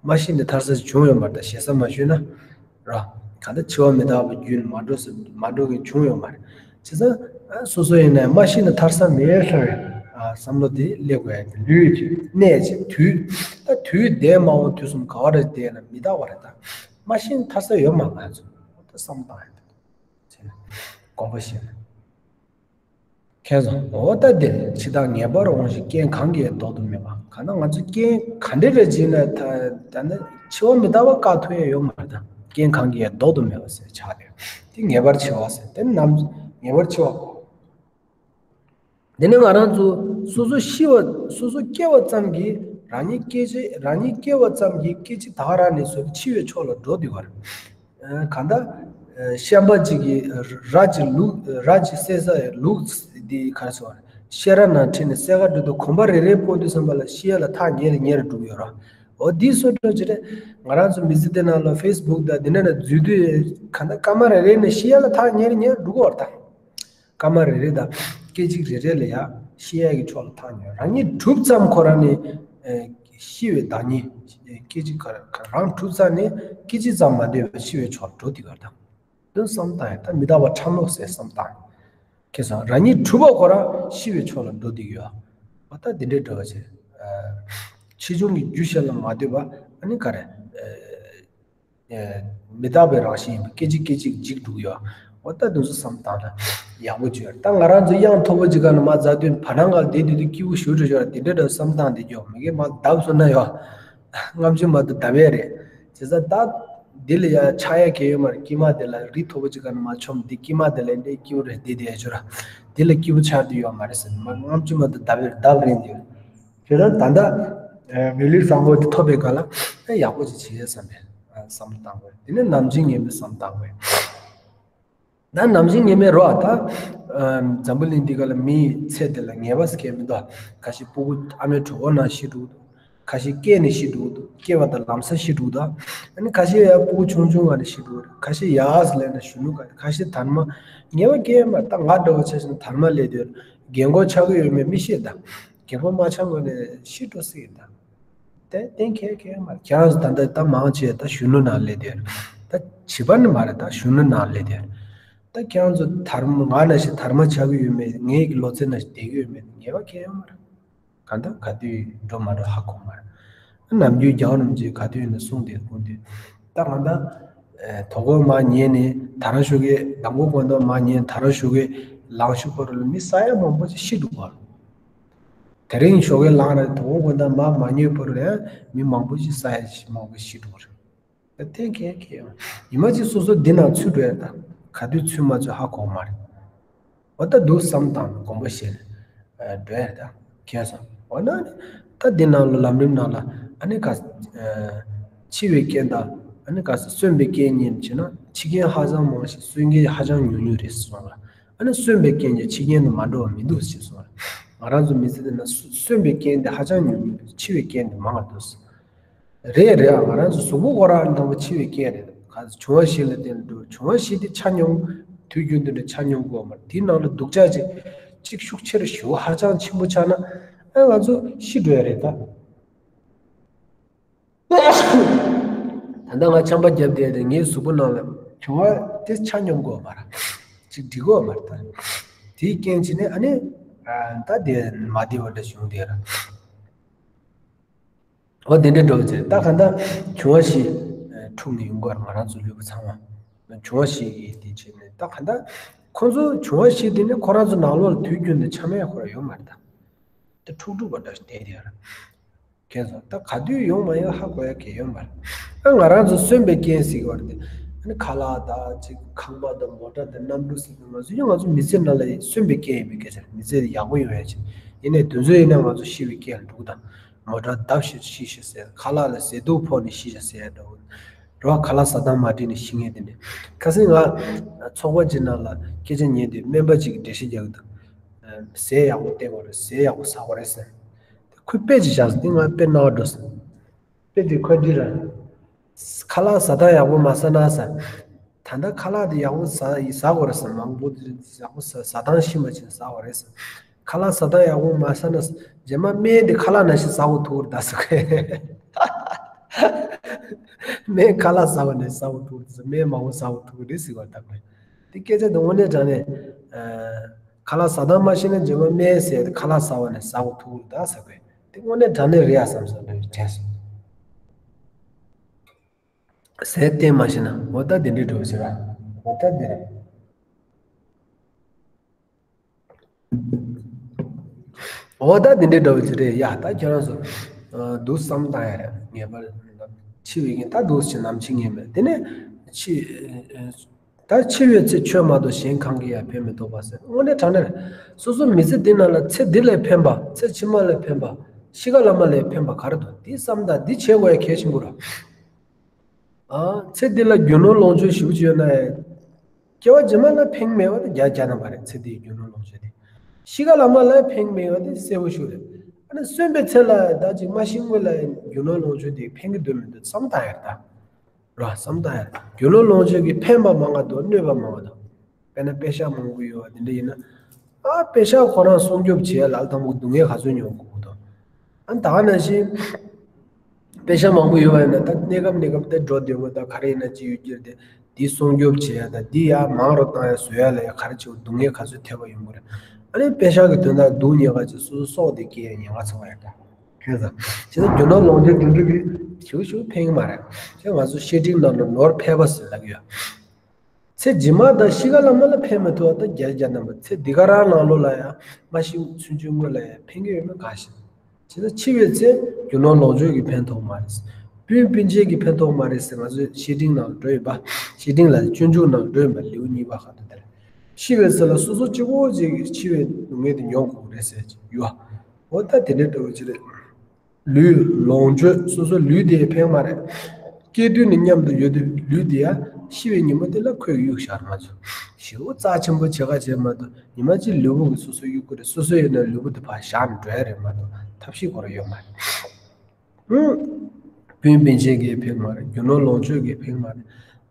མ་ཤི་ནས་ཐར་ས་ཞིག་བྱུང་ཡོད་མ་རེད་ད། ཞེ་ས་མ་ཞུས་ན་ར། གང་ལྟར་འཆི་བ་མི་རྟག་པའི་རྒྱུན་མ་འགྲོ་ས་མ་འགྲོ་མཁན་བྱུང་ཡོད་མ་རེད། བྱས་ཙང་ཨ་སོ་སོ་ཡིན་ན་མ་ཤི་ན་ཐར་ས་མེད་ལབ་པའི་ཨ་བསམ་བློ་དེ་སླེབས་དགོས་ཡ་དེ། ལུས་ཀྱི་གནས་ཀྱི་དུས། ད་དུས་འདས་མ་འོངས་དུས་གསུམ་ག་བ་རེ་བསྡད་ན་མི་རྟག་པ་རེད་ད། མ་ཤི་ན་ཐར་ས་ཡོད་མ་རེད། ང་ཚོ་ད་བསམ་བཏང་ཡ་དེ་བྱས་ན་དགོངས་པ་བཞེས་ན། མཁྱེན་སོང་། འོ་ད་འདིར་འཆི་བདག་ངེས་པར་འོང་ཞིང་། རྐྱེན་གང་གིས་ཡང་ལྡོག་ཏུ་མེད་པ། གང་ན་ང་ཚོ་རྐྱེན་ག་འདྲ་རེ་བྱས་ན་ད་ད་ནི་འཆི་བ་མི་རྟག་པ་བཀག་ཐུབ་ཡ་ཡོད་མ་རེད་ད། རྐྱེན་གང་གིས་ཡང་ལྡོག་ཏུ་མེད་པ་ཟེར་ཆགས་ཏེ། དེ་ངེས་པར་འཆི་བ་ཟེར། དེ་ནམ་ངེས་པར་འཆི་བ། དེ་ནི་ང་རང་ཚོ་སོ་སོ་ཤི་བ། སོ་སོ་སྐྱེ་བ་ཙམ་གྱིས་རང་ཉིད་སྐད་ཅིག་རང་ཉིད་སྐྱེ་བ་ཙམ་གྱིས་སྐད་ཅིག་ད་ག་རང་ནས་བཟོས་ཏེ་འཆི་བའི་ཕྱོགས་ལ་འགྲོ་བསྡད་པ་རེད། གང་ལྟར་ཤན་པ་གཅིག་གིས་ར་གཅིག་ལུག་ར་གཅིག་བསད་ས་ལུག་འདི་ག་རེ་ཟེར་བ་རེད། བཤས་ར་ནང་ཁྲིད་ནས་སེ་ག་འགྲོ་དུས་གོམ་པ་རེ་རེ་སྤོ་དུས་ཙམ་པ་ལ་ཤི་ཡ་ལ་ཐག་ཉེ་རུ་ཉེ་རུ་འགྲོ་གི་ཡོད་ར། འོ་འདི་བཟོ་འདྲ་ཅིག་རེད། ང་རང་ཚོ་མི་ཚེ་འདི་ནང་ལ་ཕེ་སི་བུག་དང་འདི་འདྲ་ནང་འཛུལ་དུས་གང་ལྟར་སྐར་མ་རེ་རེ་ནས་ཤི་ཡ་ལ་ཐག་ཉེ་རུ་ཉེ་རུ་འགྲོ་གི་ཡོད་ར་ད། སྐར་མ་རེ་རེ་དང་སྐད་ཅིག་རེ་རེ་ལ་ཡ་ཤི་ཡ་གི་ཕྱོགས་ལ་ཐག་ཉེ་རུ། རང་ཉིད་གྲུབ་ཙམ་ཁོ་རང་ནི་ཨེ་ཤི་བའི་བདག་ཉིད། སྐད་ཅིག་ག་རང་གྲུབ་ཙམ་ནི་སྐད་ཅིག་ཙམ་མ་སྡོད་པར་ཤི་བའི་ཕྱོགས་ལ་འགྲོ་འདི་གར་དང་། དོན་བསམ་བཏང་ཡ་ད་མི་རྟག་པ་ཁྲ་མོ་ཟེར་བསམ་བཏང་ཡ། ཁྱེད་ཚོ་རང་ཉིད་གྲུབ་པ་ཁོ་རང་ཤི་བའི་ཕྱོགས་ལ་འགྲོ་འདི་ཡོད། འོ་ད་འདི་འདྲའི་འགྲོ་བ་བྱས། ཕྱིས་འབྱུང་གི་རྒྱུ་གཞན་ལ་མ་ལྟོས་པ་ཨ་ནི་ག་རེ། མི་རྟག་པའི་རང་བཞིན་ཡིན་པ་སྐད་ཅིག་སྐད་ཅིག་འཇིག་འགྲོ་གི་ཡོད། འོ་ད་དེ་ཚོ་བསམ་བཏང་ན་ཡག་པོ་བྱོས། ད་ང་རང་ཚོ་གཡང་མཐོ་པོ་ཅིག་ག་ནས་མར་འཛེགས་དུས་བར་སྣང་ག་ལ་བསྡད་དུས་དུས་སྐྱིད་པོ་ཞེ་དྲག་ཡོད་ར། དེ་འདྲ་འདྲ་བསམ་བཏང་བསྡད་ཀྱི་ཡོད། མི་གིས་མར་བརྡབས་སོང་ན་ཡོད། ལྔ་བཅུ་མ་གཏོགས་བརྡབ་ཡས་རེད། བྱས་ཙང་ད་འདི་ལ་ཡ་ཆགས་ཡ་གང་ཡོད་མ་རེད། སྐྱེས་མ་དེ་ལ་རི་མཐོ་པོ་ཅིག་ག་ནས་མར་མཆོངས་དུས་སྐྱེས་མ་དེ་ལ་འདི་སྐྱིད་པོ་རེད་བསྡད་བསྡད་ཡ་ཅིག་ཡོད་ར། འདི་ལ་སྐྱིད་པོ་ཆགས་དུས་ཡོད་མ་རེད་ཟེར་ནས་མར་ལྔ་བཅུ་མ་གཏོགས་བརྡབ་ཡས་རེད། བརྡབ་རན་དུས། དེ་ལ་ད་ལྟ་མི་ལུས་བཟང་པོ་དེ་ཐོབ་པའི་སྒང་ལ་ཡག་པོ་ཅིག་བྱེད་ཡ་བསམ་པའི་བསམ་བློ་བཏང་དགོས། དེ་ནས་ནམ་འཆི་ངེས་མེད་བསམ་བཏང་དགོས། ད་ནམ་འཆི་ངེས་མེད་རོ། ད་འཛམ་བུ་གླིང་འདི་ག་ལ་མིའི་ཚེ་འདི་ལ་ངེས་པ་ཟེར་མཁན་མི་འདུག་ཁ་ཤས་སྤུ་གུ་ཨ་མའི་གྲོད་ཁོག་ནང་ཤི་འགྲོ་གི་འདུག་ཁ་ཤས་སྐྱེས་ནས་ཤི་འགྲོ་གི་འདུག་སྐྱེས་པ་དང་ལམ་སང་ཤི་འགྲོ་གི་འདུག་ཨ་ནི་ཁ་ཤས་ཡ་སྤུ་གུ་ཆུང་ཆུང་སྒང་ནས་ཤི་འགྲོ་གི་རེད། ཁ་ཤས་ཡ་ཟེར་ལབ་ན་གཞོན་ནུ་ག་རེད། ཁ་ཤས་དར་མ། ངེས་པ་གང་ཡང་མ་རེད། ད་ང་འདྲ་བོ་ཆ་བཞག་ན་དར་མ་སླེབས་དུས་རྒན་གོག་ཆགས་ཀྱི་ཡོད་མེད་མི་ཤེས་ད། རྒན་གོག་མ་ཆགས་སྔོན་ནས་ཤི་འགྲོ་སྲིད་ད། དེ་གཏན་འཁེལ་མཁན་མ་རེད། ཁྱེད་རང་ཚོ་ད་ལྟ་ད་མང་ཆེ་ད་གཞོན་ནུ་ནང་སླེབས་དུས་ད་བྱིས་པ་ནི་མ་རེད། ད་གཞོན་ནུ་ནང་སླེབས་དུས་ད་ཁྱེད་རང་ཚོ་དར་མ་ང་ནང་བཞིན་དར་མ་ཆགས་ཀྱི་ཡོད་མེད། ངའི་གི་ལོ་ཚད་ནང་བཞིན་བསྡད་ཀྱི་ཡོད་མེད་ངེས་པ་གང་ཡང་མ་རེད། གང་ལྟར་ག་དུས་འགྲོ་མ་འགྲོ་ཧ་གོ་མ་རེད། ནམ་རྒྱུན་རྒྱལ་བ་རིན་པོ་ཆེས་ག་དུས་ཡིན་ན་གསུངས་ཏེ་ཁོང་དུས། ད་གང་ལྟར། དོ་དགོང་མར་ཉལ་ནས་ད་ར་ཞོགས་ཀས་མདང་དགོང་དགོང་དག་མར་ཉལ་ད་ར་ཞོགས་ཀས་ལངས་ཤུགས་བར་ལ་མི་ས་ཡ་མང་པོ་ཞིག་ཤི་འགྲོ་གི་རེད། དེ་རིང་ཞོགས་ཀས་ལངས་ར་དོ་དགོང་དགོང་དག་མར་མ་ཉལ་བར་ལ་ཡང་མི་མང་པོ་ཞིག་ས་ཡ་ཞིག་མང་པོ་ཤི་འགྲོ་གི་རེད། ད་ཐེངས་ཁེ་ཁེ་ཡང་ཉི་མ་གཅིག་སོ་སོ་འདི་ནང་ཚུད་འགྲོ་ཡ། ད་ག་དུས་ཚུད་མ་ཚུད་ཧ་གོ་མ་རེད། འོ་ད་འདུག་བསམ་བཏང་ནས་དགོངས་པ་བཞེས་ནས་འགྲོ་ཡ་རེད། ད་མཁྱེན་སོང་། འོ་ན་ནི་ད་འདི་ནང་ལ་ལམ་རིམ་ནང་ལ་ཨ་ནི་ག་འཆི་བའི་རྐྱེན་དང་ཨ་ནི་ག་གསོན་པའི་རྐྱེན་གཉིས་བྱས་ན་འཆི་རྐྱེན་ཧ་ཅང་མང་ཞིང་གསོན་རྐྱེན་ཧ་ཅང་ཉུང་ཉུང་རེད་གསུངས་ལ། ཨ་ནི་གསོན་པའི་རྐྱེན་གྱིས་འཆི་རྐྱེན་དུ་མ་འགྲོ་བ་མི་འདུག་ཅེས་གསུངས་ལ། ང་རང་ཚོ་མི་ཚེ་འདི་ན་གསོན་པའི་རྐྱེན་དེ་ཧ་ཅང་ཉུང་ཉུང་རེད། འཆི་བའི་རྐྱེན་དེ་མང་བ་འདུག་རེད་རེད། ང་རང་ཚོ་གཟུགས་པོ་ཁོ་རང་དང་པོ་འཆི་བའི་རྐྱེན་རེད། ག་བྱུང་བ་བཞི་ལ་བརྟེན་འགྲོ། བྱུང་བ་བཞི་དེ་ཆ་སྙོམས། དུས་རྒྱུན་དུ་འདྲ་ཆ་སྙོམས་དགོས་མ་རེད། དེའི་ནང་ལ་སྡུག་ཅག་ཅིག་ཅིག་ཤུགས་ཆེར་ཞེ་པོ་ཧ་ཅང་ཆེན་པོ་ཆགས་ན་ཨ་ང་ཚོ་ཤི་འགྲོ་ཡ་རེད་ད། ད་ལྟ་ང་ཆམ་པ་བརྒྱབ་བསྡད་དེ་ངའི་གཟུགས་པོ་ནང་ལ་བྱུང་བ་དེ་ཆ་སྙོམས་དགོས་མ་རེད། ཅིག་འགྲིག་གོ་མ་རེད་ད། དེའི་རྐྱེན་བྱས་ནས་ཨ་ནི་ད་དེ་མ་བདེ་བ་འདྲ་བྱུང་བསྡད་ར། འོ་དེ་འདྲའི་འགྲོ་བ་ཚེ་ད་ག་འདྲ་བྱུང་བ་ཞིག་འཁྲུག་ནས་ཡོང་གི་ཡོད་རེད། ང་རང་ཚོ་ལུས་པོ་ཚང་མ་བྱུང་བ་ཞིག་གིས་དེ་བྱས་ནས་ད་ག་འདྲ་ཁོང་ཚོ་བྱུང་བ་ཞིག་དེ་ནི་ཁོ་རང་ཚོ་ནང་ལོགས་ལ་དུས་རྒྱུན་དུ་ཆ་མེད་ཁོ་ར་ཡོད་མ་རེད་ད། དེ་འཁྲུག་འཁྲུག་པ་འདྲ་ཞིག་བསྡད་དེ་ཡོད་རེད། མཁྱེན་སོང་། ད་ག་དུས་ཡོང་མ་ཡོང་ཧ་གོ་ཡ་གལ་ཡོད་མ་རེད། ཨ་ང་རང་ཚོ་གསོན་པའི་རྐྱེན་ཟེར་གྱི་ཡོད་རེད་དེ། ཨ་ནི་ཁ་ལག་དང་ཅིག་ཁང་པ་དང་མོ་ཊ་དང་གནམ་གྲུ་ཟེར་གྱི་ང་ཚོ་ཡང་ང་ཚོ་མི་ཚེ་ནང་ལ་གསོན་པའི་རྐྱེན་ཡིན་པའི་སྐད་ཆ་རེད། མི་ཚེ་ཡག་པོ་ཡོང་ཡ་ཆེད་ཡིན་ནའི་དེ་ཚོ་ཡིན་ན་ང་ཚོ་ཤི་བའི་རྐྱེན་ལ་འགྲོ་གི་དང་། མོ་ཊ་བརྡབ་ཤིག་ཤི་ཤིག་ཟེར། ཁ་ལག་ལ་ཟས་དུག་ཕོག་ནས་ཤི་ཤག་ཟེར་ཡ་འདྲ་བོ། རེད་བ། ཁ་ལག་ཟ་སྟངས་མ་འགྲིག་ནས་ཤི་མཁན་དེ་འདྲ། ཁ་སང་ང་ཚོགས་པ་ཅིག་ནང་ལ་སྐད་ཆ་ཉན་དུས་སྨན་པ་ཅིག་གིས་འགྲེལ་བཤད་རྒྱག་གི་འདུག་ཟས་ཡག་པོ་བསྟེན་དགོས་རེད། ཟས་ཡག་པོ་ཟ་དགོས་རེད་ཟེར། དེ་ཁོས་དཔེ་ཅིག་བཞག་སོང་། དེ་ང་དཔེ་རྣ་བ་འགྲོ་སོང་། དཔེ་དེ་ཁོས་འདི་ར། ཁ་ལག་ཟ་སྟངས་ཡག་པོ་མ་ཟ་ན་ཟེར། ད་ལྟ་ཁ་ལག་དེ་ཡག་པོ་ཟ་ཟ་དགོས་རེད་ཟེར། མང་པོ་དེ་ཡག་པོ་ཟ་ཟ་སྟངས་ཤེས་པ་ཅིག་ཟ་དགོས་རེད་ཟེར། ཁ་ལག་ཟ་སྟངས་ཡག་པོ་མ་ཟ་ན་ཟེར། རྗེས་མ་སྨན་དེ་ཁ་ལག་ནང་བཞིན་ཟ་དགོས་ཐུག་རེད་ད་ཟེར་གི། སྨན་ཁ་ལག་ཟ་བ་ནས་ཟ་དགོས་ཐུག་རེད་ཟེར། སྨན་མང་པོ་ཟ་དགོས་ཐུག་རེད་ཟེར་བ་ད་གི། དེ་སྐད་ཆ་དེ་དངོས་གནས་དྲང་གནས། ཁ་ལག་ཟ་སྟངས་མ་ཤེས་ན་རྗེས་མ་སྨན་ཟས་ཏེ་ཁ་ལག་ཟ་བ་ནས་ཟ་དགོས་ཐུག་རེད་ད་ཟེར་གི། དེ་དངོས་གནས་དྲང་གནས་རེད་ཡ་བསམ་སོང་། དེ་དྲན་སོང་། ཟས་བསྟེན་མ་ཤེས་ན་འོ་ད་དེ་འདྲའི་འགྲོ་ཟེར་བ། འོ་ད་དེ་རེད། འོ་ད་དེ་འདྲའི་འགྲོ་ཟེར་རེད་ཡ། ད་ཁྱེད་རང་ཚོ་འདུག་བསམ་བཏང་ཡ་རེད། ངེས་པར་འཆི་བའི་རྐྱེན་ད་འདུག་ཅེས་ནམ་འཆི་ངེས་མེད། དེ་ནས་འཆི། ད་འཆི་བའི་ཚེ་ཆོས་མ་གཏོགས་གཞན་གང་གིས་ཡང་ཕན་མི་ཐོགས་པ་ཟེར། དངོས་གནས་དྲང་གནས་རེད། སོ་སོ་མི་ཚེ་འདི་ནང་ལ་ཚེ་འདི་ལས་ཕན་པ། ཚེ་ཕྱི་མ་ལས་ཕན་པ། ཤི་ཁ་ལ་མ་ལས་ཕན་པ་ག་རེ་འདུག་འདི་བསམ་དང་འདི་བྱེད་དགོས་ཡ་གལ་ཆེན་པོ་རེད། ཨ། ཚེ་འདི་ལ་རྒྱུ་ནོར་ལོངས་སྤྱོད་ཞེ་པོ་ཅིག་ཡོད་ན་ཡང་། སྐྱེ་བ་རྗེས་མ་ལ་ཕན་མེད་པ་དེ་བརྒྱ་བརྒྱ་རྣམ་པ་རེད། ཚེ་འདིའི་རྒྱུ་ནོར་ལོངས་སྤྱོད་དེ། ཤི་ཁ་ལ་མ་ལ་ཕན་མེད་པ་དེ་གསལ་པོ་ཞིག་རེད། ཨ་ནི་གསོན་པའི་ཚེ་ལ་ད་ཅིག་མ་ཤི་སྔོན་ལ་རྒྱུ་ནོར་ལོངས་སྤྱོད་དེ་ཕན་གི་འདུག་མི་འདུག་བསམ་བཏང་ཡ་རེད་ད། རོ། བསམ་བཏང་ཡ། རྒྱུ་ནོར་ལོངས་སྤྱོད་ཀྱི་ཕན་པ་མང་བ་དང་གནོད་པ་མང་བ་དང་། དཔེར་ན་པེ་ཤག་མང་པོ་ཡོད་པ་དེ་འདྲ་ཡིན་ན། ཨ། པེ་ཤག་ཁོ་རང་སྲུང་སྐྱོབ་བྱེད་ཡ་ལ་དང་པོ་སྡུག་བསྔལ་ག་ཚོད་མྱོང་དགོས་ཀྱི་འདུག་ཨ། ད་ག་ནང་བཞིན། པེ་ཤག་མང་པོ་ཡོད་པ་ཡིན་ན་ད་གནས་སྐབས་གནས་སྐབས་དེ་འགྲོ་བདེ་པོ་ད་ག་རེ་ཡིན་ན་ཅི་ཡོད་ཀྱི་རེད་དེ། དེ་སྲུང་སྐྱོབ་བྱེད་ཡ་ད་དེ་ཡ་མང་རུ་བཏང་ཡ་བཟོ་ཡ་ལ་ཡ་ག་རེ་བྱེད་དགོས། སྡུག་བསྔལ་ག་ཚོད་ཐེབས་པ་ཡོང་གི་རེད། ཨ་ནི་པེ་ཤག་གི་དོན་དག་སྡུག་བསྔལ་ག་ཅིག་སོ་སོ་སྲོག་དེ་སྐྱེལ་ཡ་ཉེན་ཁ་ཚ་བ་ཡ་ད། ཁྱེད་ཚོ། བྱས་ཙང་རྒྱུ་ནོར་ལོངས་སྤྱོད་དེ་འདྲ་གི་ཞུ་ཞུ་ཕན་གི་མ་རེད། ཁྱེད་ང་ཚོ་བཤེས་སྤྲིང་ནང་ལ་ནོར་ཕལ་པ་ཟེར་ལབ་ཀྱི་ཡོད། ཚེ་རྗེས་མ་དང་ཤི་ཁ་ལ་མ་ལ་ཕན་མི་ཐོགས་པ་དང་བརྒྱ་ཆ་བརྒྱ་རྣམ་པ་ཚེ་འདི་ག་རང་ནང་ལོགས་ལ་ཡང་མ་ཤི་ཚུན་ཆོད་སྔོན་ལ་ཡང་ཕན་གི་ཡོད་ན་གང་ཞིག་བྱས་ཙང་འཆི་བའི་ཚེ་རྒྱུ་ནོར་ལོངས་སྤྱོད་ཀྱིས་ཕན་ཐོགས་མ་རེད། སྤུན་སྤུན་མཆེད་ཀྱིས་ཕན་ཐོགས་མ་རེད་ཟེར་ང་ཚོས་བཤེས་སྤྲིང་ནང་འགྲོ་ཡིན་པ། བཤེས་སྤྲིང་ལ་སྤྱོད་འཇུག་ནང་འགྲོ་ཡིན་པ་ལེའུ་གཉིས་པ་ཁག་ཏུ་དེར། ཤི་བའི་ཚེ་ལ་སོ་སོ་གཅིག་པོ་གཅིག་གིས་འཆི་བའི་སྡུག་བསྔལ་དེ་མྱོང་དགོས་རེད་ཟེར་གྱི་ཡོད། འོ་ད་དེ་འདྲའི་འདྲ་བོ་ཅིག་རེད། ལུས་ལོངས་སྤྱོད་སོ་སོའི་ལུས་དེ་ཕན་མ་རེད། སྐྱེ་དུས་ནས་མཉམ་དུ་ཡོད་དུས་ལུས་དེ་ཡང་ཤི་བའི་ཉིན་མོ་དེ་ལ་ཁོས་གཡུག་བཞག་མ་ཚུགས། ཞེ་པོ་རྩ་ཆེན་པོ་བྱེད་ཁ་བྱེད་མ་གཏོགས་ཉི་མ་གཅིག་ལུས་པོ་གིས་སོ་སོ་གཡུག་གི་རེད། སོ་སོ་ཡིན་ན་ལུས་པོ་དེ་ཕར་བཞག་ནས་འགྲོ་ཡ་རེད་མ་གཏོགས་ཐབས་ཤེས་ཁོ་རང་ཡོད་མ་རེད། ཧུམ། སྤུན་སྤུན་མཆེད་ཀྱིས་ཕན་མ་རེད། རྒྱུ་ནོར་ལོངས་སྤྱོད་ཀྱིས་ཕན་མ་རེད།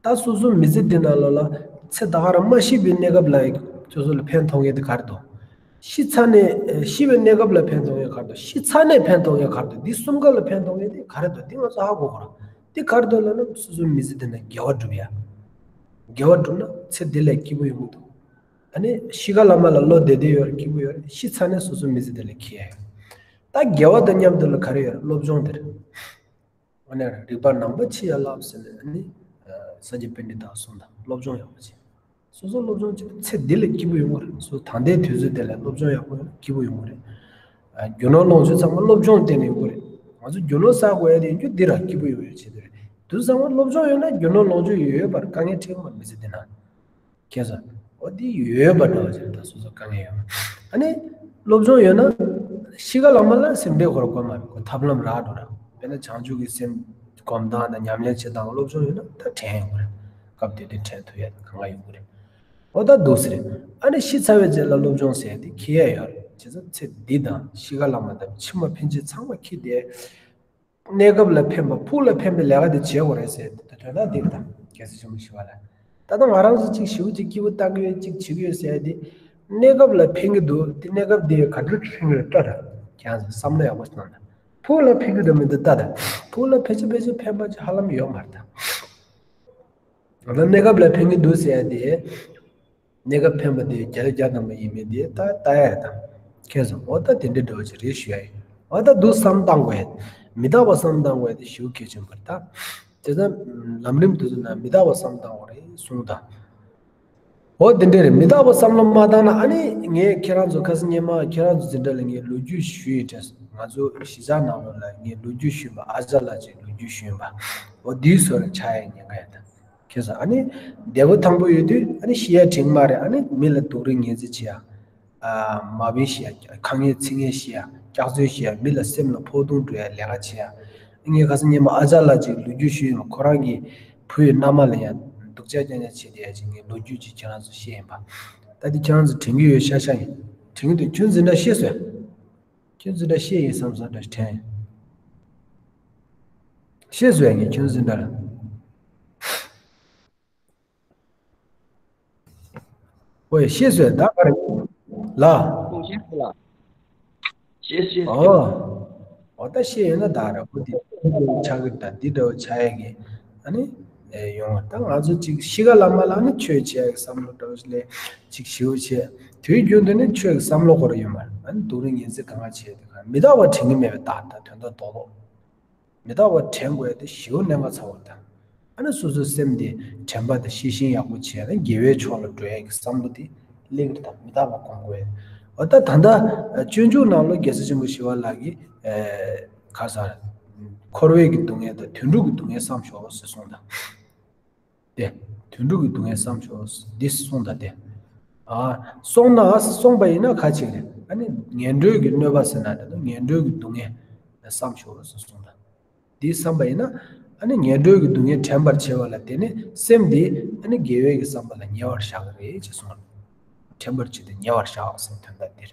ད་སོ་སོ་མི་ཚེ་འདི་ནང་ལོགས་ལ་ཚེ་ད་ག་རང་མ་ཤི་བའི་གནས་སྐབས་ལ་སོ་སོ་ལ་ཕན་ཐོགས་མཁན་དེ་ག་རེ་འདུག་ཤི་ཚར་ནས་ཤི་བའི་གནས་སྐབས་ལ་ཕན་ཐོགས་མཁན་ག་རེ་འདུག་ཤི་ཚར་ནས་ཕན་ཐོགས་མཁན་ག་རེ་འདུག་འདི་གསུམ་ཀ་ལ་ཕན་ཐོགས་མཁན་དེ་ག་རེ་འདུག་འདི་ང་ཚོ་ཧ་གོ་དགོས་རེད། འདི་ག་རེ་འདུག་ལབ་ན་སོ་སོའི་མི་ཚེ་འདི་ནང་དགེ་བ་སྒྲུབ་ཡ། དགེ་བ་སྒྲུབ་ན་ཚེ་འདི་ལས་སྐྱིད་པོ་ཡོང་གི་འདུག་ཨ་ནི་ཤི་ཁ་ལ་མ་ལ་བློ་བདེ་བདེ་ཡོད་རེད། སྐྱིད་པོ་ཡོད་རེད། ཤི་ཚར་ནས་སོ་སོའི་མི་ཚེ་འདི་ལ་འཁྱེར་ཡ་ཡོད། ད་དགེ་བ་དང་མཉམ་དུ་ལ་ག་རེ་ཡོད་རེད། སློབ་སྦྱོང་དེ་རེད། ཨ་ནི་རིག་པ་ནང་པ་ཕྱི་ཡར་བསླབ་ཟེར་ནས་ཨ་ནི་ས་སྐྱ་པཎྜི་ཏ་གསུངས་དང་། སློབ་སྦྱོང་ཡག་པོ་བྱེད། སོ་སོ་སློབ་སྦྱོང་བྱེད་པའི་ཚེ་འདི་ལ་སྐྱིད་པོ་ཡོང་གི་རེད། སོ་ད་ལྟའི་དུས་ཚོད་དེ་ལ་སློབ་སྦྱོང་ཡག་པོ་ཡོང་ན་སྐྱིད་པོ་ཡོང་གི་རེད། ཨ། རྒྱུ་ནོར་ལོངས་སྤྱོད་ཚང་མ་སློབ་སྦྱོང་བརྟེན་ནས་ཡོང་གི་རེད། ང་ཚོ་རྒྱུ་ནོར་བསགས་དགོས་ཡ་དེ་ཡིན་རྒྱུ་འདི་ར་སྐྱིད་པོ་ཡོང་ཡ་ཆེད་དུ་རེད། དུས་ཚང་མ་སློབ་སྦྱོང་ཡོད་ན་རྒྱུ་ནོར་ལོངས་སྤྱོད་ཡོད་པར་དཀའ་ངལ་འཕྲད་ཀྱི་མ་རེད། མི་ཚེ་འདི་ན། ཁྱེད་ཚོ། འོ་འདི་ཡོད་པ་འདྲ་བ་ཞིག་རེད། ད་སོ་སོ་དཀའ་ངལ་ཡོད། ཨ་ནི། སློབ་སྦྱོང་ཡོད་ན། གཤིས་ཀ་ལ་མ་ལ་སེམས་ཁྲལ་ཁོ་ར་དགོས་མ་རེད། ཁོ་ཐབས་ལམ་རག་འགྲོ་ར། དཔེར་ན་བྱང་ཆུབ་ཀྱི་སེམས་སྒོམ་སྟངས་དང་ཉམས་ལེན་བྱེད་སྟངས་སློབ་སྦྱོང་ཡོད་ན་ད་དྲན་ཡོང་གི་རེད། སྐབས་དེ་དུས་དྲན་ཐུབ་ཡ་དང་གང་ག་ཡོང་གི་རེད། འོ་ད་འདུག་སེ་རེད། ཨ་ནི་ཤི་ཚར་བའི་རྗེས་ལ་སློབ་སྦྱོང་ཟེར་ཡ་དེ་ཁེ་ཡ་ཡོད་རེད། བྱས་ཙང་ཚེ་འདི་དང་གཤིས་ཀ་ལ་མ་དང་ཕྱི་མ་ཕན་ཆད་ཚང་མ་ཁེ་དེ། གནས་སྐབས་ལ་ཕན་པ་ཕུགས་ལ་ཕན་པའི་ལས་ཀ་དེ་བྱེད་དགོས་རེད་ཟེར་ཏེ་དོན་དག་འདི་རེད་ད། རྒྱལ་སྲས་ཆེན་པོ་ཞི་བ་ལྷ། ད་ལྟ་ང་རང་ཚོ་གཅིག་ཞེ་པོ་ཅིག་སྐྱིད་པོ་བཏང་གི་ཡོད། གཅིག་བྱེད་ཀྱི་ཡོད་ཟེར་ཡ་དེ། གནས་སྐབས་ལ་ཕན་གྱི་འདུག་དེ་གནས་སྐབས་དེ་ག་འདྲ་ཕན་གྱི་རེད་ལྟ་ད། ཁྱེད་རང་ཚོ་བསམ་བློ་ཡག་པོ་ཞིག་གནང་ད། ཕུགས་ལ་ཕན་གྱི་འདུག་མི་འདུག་ལྟ་ད། ཕུགས་ལ་ཕལ་ཆེར་ཕལ་ཆེར་ཕན་པ་ཅིག་ཧ་ལམ་ཡོད་མ་རེད་ད། ང་ཚོ་གནས་སྐབས་ལ་ཕན་གྱི་འདུག་ཟེར་ཡ་དེ། གནས་སྐབས་ཕན་པ་དེ་བརྒྱ་ཆ་བརྒྱ་ཐམ་པ་ཡིན་མིན་དེ་ད་ལྟ་ཡ་དང་། ཁྱེད་ཚོ་འོ་ད་དེ་འདྲའི་འདྲ་བོ་ཅིག་རེད་ཞུ་ཡ་ཡིན། འོ་ད་འདུག་བསམ་བཏང་དགོས་ཡ། མི་རྟག་པ་བསམ་བཏང་དགོས་ཡ་དེ་ཞེ་པོ་གལ་ཆེན་པོ་རེད་ད། དེ་ཚོ་ལམ་རིམ་དེ་ཚོ་ནང་མི་རྟག་པ་བསམ་བཏང་དགོས་རེད་གསུངས་ད། འོ་དེ་འདྲ་རེད། མི་རྟག་པ་བསམ་བློ་མ་བཏང་ན། ཨ་ནི་ངས་ཁྱེད་རང་ཚོ་ཁ་སང་ཉི་མ་ཁྱེད་རང་ཚོ་འཛིན་གྲྭ་ལ་ངས་ལོ་རྒྱུས་ཞུས་ཡིན་དྲན་སོང་། ང་ཚོ་གཞིས་ཆགས་ནང་ལོགས་ལ་ངས་ལོ་རྒྱུས་ཞུས་པ། ཨ་ཅག་ལགས་ཀྱིས་ལོ་རྒྱུས་ཞུས་པ། འོ་དེའི་བཟོ་འདྲ་ཆགས་ཡ་ཉེན་ཁ་ཡོད་ད། ཁྱེད་ཚོ་ཨ་ནི་བདེ་པོ་ཐང་པོ་ཡོད་དུས་ཨ་ནི་ཤི་ཡ་དྲན་གྱི་མ་རེད། ཨ་ནི་མི་ལ་སྡུག་རུས་ངན་ཚིག་བྱེད་ཡ། ཨ། མ་དཔེ་ཤི་ཡ། ཁ་ངན་ཚིག་ངན་བཤད་ཡ། སྐྱག་རྫུན་བཤད་ཡ། མི་ལ་སེམས་ལ་ཕོག་ཐུག་འགྲོ་ཡ་ལས་ཀ་བྱེད་ཡ། ངས་ཁ་སང་ཉི་མ་ཨ་ཅག་ལགས་ཀྱིས་ལོ་རྒྱུས་ཞུས་ཡོད། ཁོ་རང་གི་བུ་ཡི་མནའ་མ་ལ་ཡང་སྡུག་ཅག་རྐྱང་རྐྱང་བྱེད་བསྡད་ཡ་ཅིག་ངས་ལོ་རྒྱུས་ཅིག་ཁྱེད་རང་ཚོ་བཤད་ཡིན་པ། ད་འདི་ཁྱེད་རང་ཚོ་དྲན་གྱི་ཡོད་ཤག་ཤག་ཡིན། དྲན་གྱི་འདུག་ཁྱོད་འཛིན་གྲྭ་ཤེས་སོང་། ཁྱོད་འཛིན་གྲྭ་ཤེས་ཡིན་བསམ་བསམ་འདྲ་ཞིག་དྲན། ཤེས་སོང་ཡ། ངས་ཁྱོད་འཛིན་གྲྭ་ལ། ཝེ། ཤེས་སོང་ད་ག་རེ་ལ། ཤེས་སོང་ལ། ཤེས་ཤེས། ཨོ། ཨོ་ད་ཤེས་ཡོད་ན་ད་ར་བོ་དེ་ཆགས་ཀྱི་ད་འདི་འདྲ་བོ་ཆགས་ཡ་གི། ཨ་ནི། ཨེ། ཡོང་བ་ད་ང་ཚོ་ཅིག་ཤི་ག་ལ་མ་ལ་ནི་ཆོས་བྱེད་ཡ་གི་བསམ་བློ་འདྲ་བོ་ཞིག་ལས་ཅིག་ཞེ་པོ་བྱེད། དུས་རྒྱུན་དུ་ནི་ཆོས་ཀྱི་བསམ་བློ་ཁོ་ར་ཡོད་མ་རེད། ཨ་ནི་སྡུག་རུས་ངན་ཚིག་གང་ག་བྱས་དེ་ག་མི་རྟག་པ་དྲན་གྱི་མེད་པའི་རྟགས་ད་དོན་དག་རྡོག་རྡོག་མི་རྟག་པ་དྲན་དགོས་ཡ་དེ་ཞེ་པོ་གནད་འགག་ཚ་བོ་རེད་ད། ཨ་ནི་སོ་སོའི་སེམས་དེ་དྲན་པ་དེ་ཤེས་བཞིན་ཡག་པོ་བྱས་ན་དགེ་བའི་ཕྱོགས་ལ་འགྲོ་ཡ་གི་བསམ་བློ་དེ་སླེབས་ཀྱི་རེད་ད། མི་རྟག་པ་སྒོམ་དགོས་ཡ། འོ་ད་ད་ལྟ་སྤྱོད་འཇུག་ནང་ལོ་རྒྱལ་སྲས་ཆེན་པོ་ཞི་བ་ལྷ་གིས། ཨེ། ག་ཟེར། འཁོར་བའི་གི་སྡུག་བསྔལ་དང་དུད་འགྲོ་གི་སྡུག་བསྔལ་བསམ་ཤོག་ཟེར་གསུངས་ད། དེ། དུད་འགྲོ་གི་སྡུག་བསྔལ་བསམ་ཤོག་འདི་གསུངས་ད་དེ། ཨ། སོང་ན་སོང་པ་ཡིན་ན་ཁ་ཅིག་རེད། ཨ་ནི་ངན་འགྲོའི་གི་གནོད་པ་ཟེར་ན་དེ་ནི་ངན་འགྲོའི་གི་སྡུག་བསྔལ་བསམ་ཤོག་ཟེར་གསུངས་ད། འདི་བསམ་པ་ཡིན་ན། ཨ་ནི་ངན་འགྲོའི་གི་སྡུག་བསྔལ་དྲན་པར་བྱེད་པ་ལ་དེ་ནི་སེམས་འདི་ཨ་ནི་དགེ་བའི་གི་བསམ་པ་ལ་ཉེ་བར་བཞག་གི་རེད་ཅེས་གསུངས། དྲན་པར་བྱེད་དེ་ཉེ་བར་བཞག་ཟེར་དོན་དག་འདིར།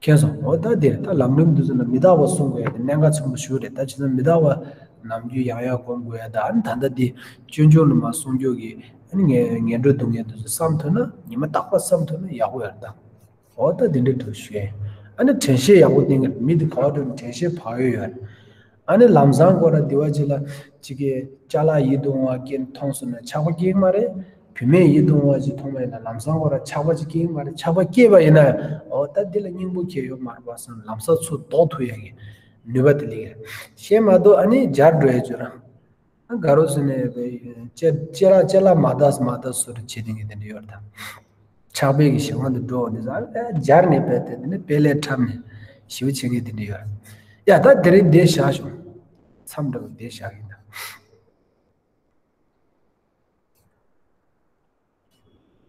མཁྱེན་སོང་། འོ་ད་འདིར་ད་ལམ་རིམ་འདི་ཚོ་ལ་མི་རྟག་པ་སྲུང་དགོས་ཡ་དེ་གནད་འགག་ཆེན་པོ་ཞིག་རེད། ད་བྱས་ན་མི་རྟག་པ་ནམ་རྒྱུན་ཡང་ཡང་སྒོམ་དགོས་ཡ། ད་ཨ་ནི་ད་ལྟ་འདི་སྤྱོད་འཇུག་ནང་མ་གསུངས་རྒྱུ་གི་ཨ་ནི་ངན་ངན་འགྲོ་སྡུག་བསྔལ་འདི་ཚོ་བསམ་ཐུབ་ན་ཉི་མ་རྟག་པར་བསམ་ཐུབ་ན་ཡག་པོ་ཡོད་རེད་ད། འོ་ད་འདི་འདྲ་འདྲ་ཞུ་ཡ་ཡིན། ཨ་ནི་དྲན་ཤེས་ཡག་པོ་བསྟེན་གི་རེད། མི་འདི་ག་པར་འགྲོ་ན་དྲན་ཤེས་བག་ཡོད་ཡོད་རེད། ཨ་ནི་ལམ་སང་ཁོ་ར་འདི་བ་ཅིག་ལ་ཅིག་གི་ཅ་ལག་ཡིད་དུ་འོང་བ་སྐྱེས་མཐོང་སོང་ན་ཆགས་པ་སྐྱེ་གི་མ་རེད། བུད་མེད་ཡིད་དུ་འོང་བ་ཅིག་མཐོང་བ་ཡིན་ན་ལམ་སང་ཁོ་ར་ཆགས་པ་ཅིག་སྐྱེ་གི་མ་རེད། ཆགས་པ་སྐྱེས་པ་ཡིན་ན་འོ་ད་འདི་ལ་སྙིང་པོ་གལ་ཡོད་མ་རེད་པ་བསམ་ལམ་སང་ཚུར་ལྡོག་ཐུབ་ཡ་གི་ནུས་པ་དེ་སླེབས་ཀྱི་རེད། ཤེས་མ་གཏོགས་ཨ་ནི་འབྱར་འགྲོ་ཡ་ཅིག་རང་། ཨ་དགའ་རོགས་ཟེར་ནས་ཅེ་ཅེ་ལ་ཅེ་ལ་མ་དག་མ་དག་སུ་རུ་བྱེད་དེ་ངས་དེ་འདྲ་ཡོད་རེད་ད། ཆགས་པའི་གི་ཞེ་སྡང་དུ་འགྲོ་བ་འདི་ཚོ་ཨ་ལས་སྦྱར་ནས་བས་ཏེ་དེ་ནས་དཔེ་ལས་འཁྲབ་ནས་ཞེ་པོ་བྱེད་མཁན་དེ་འདྲ་ཡོད་རེད། ཡ་ད་དེ་རིང་བསྡད་བཞག་ཞོག་མཚམས་འདྲ་བོ་བསྡད་བཞག་གི་ཡིན་ད།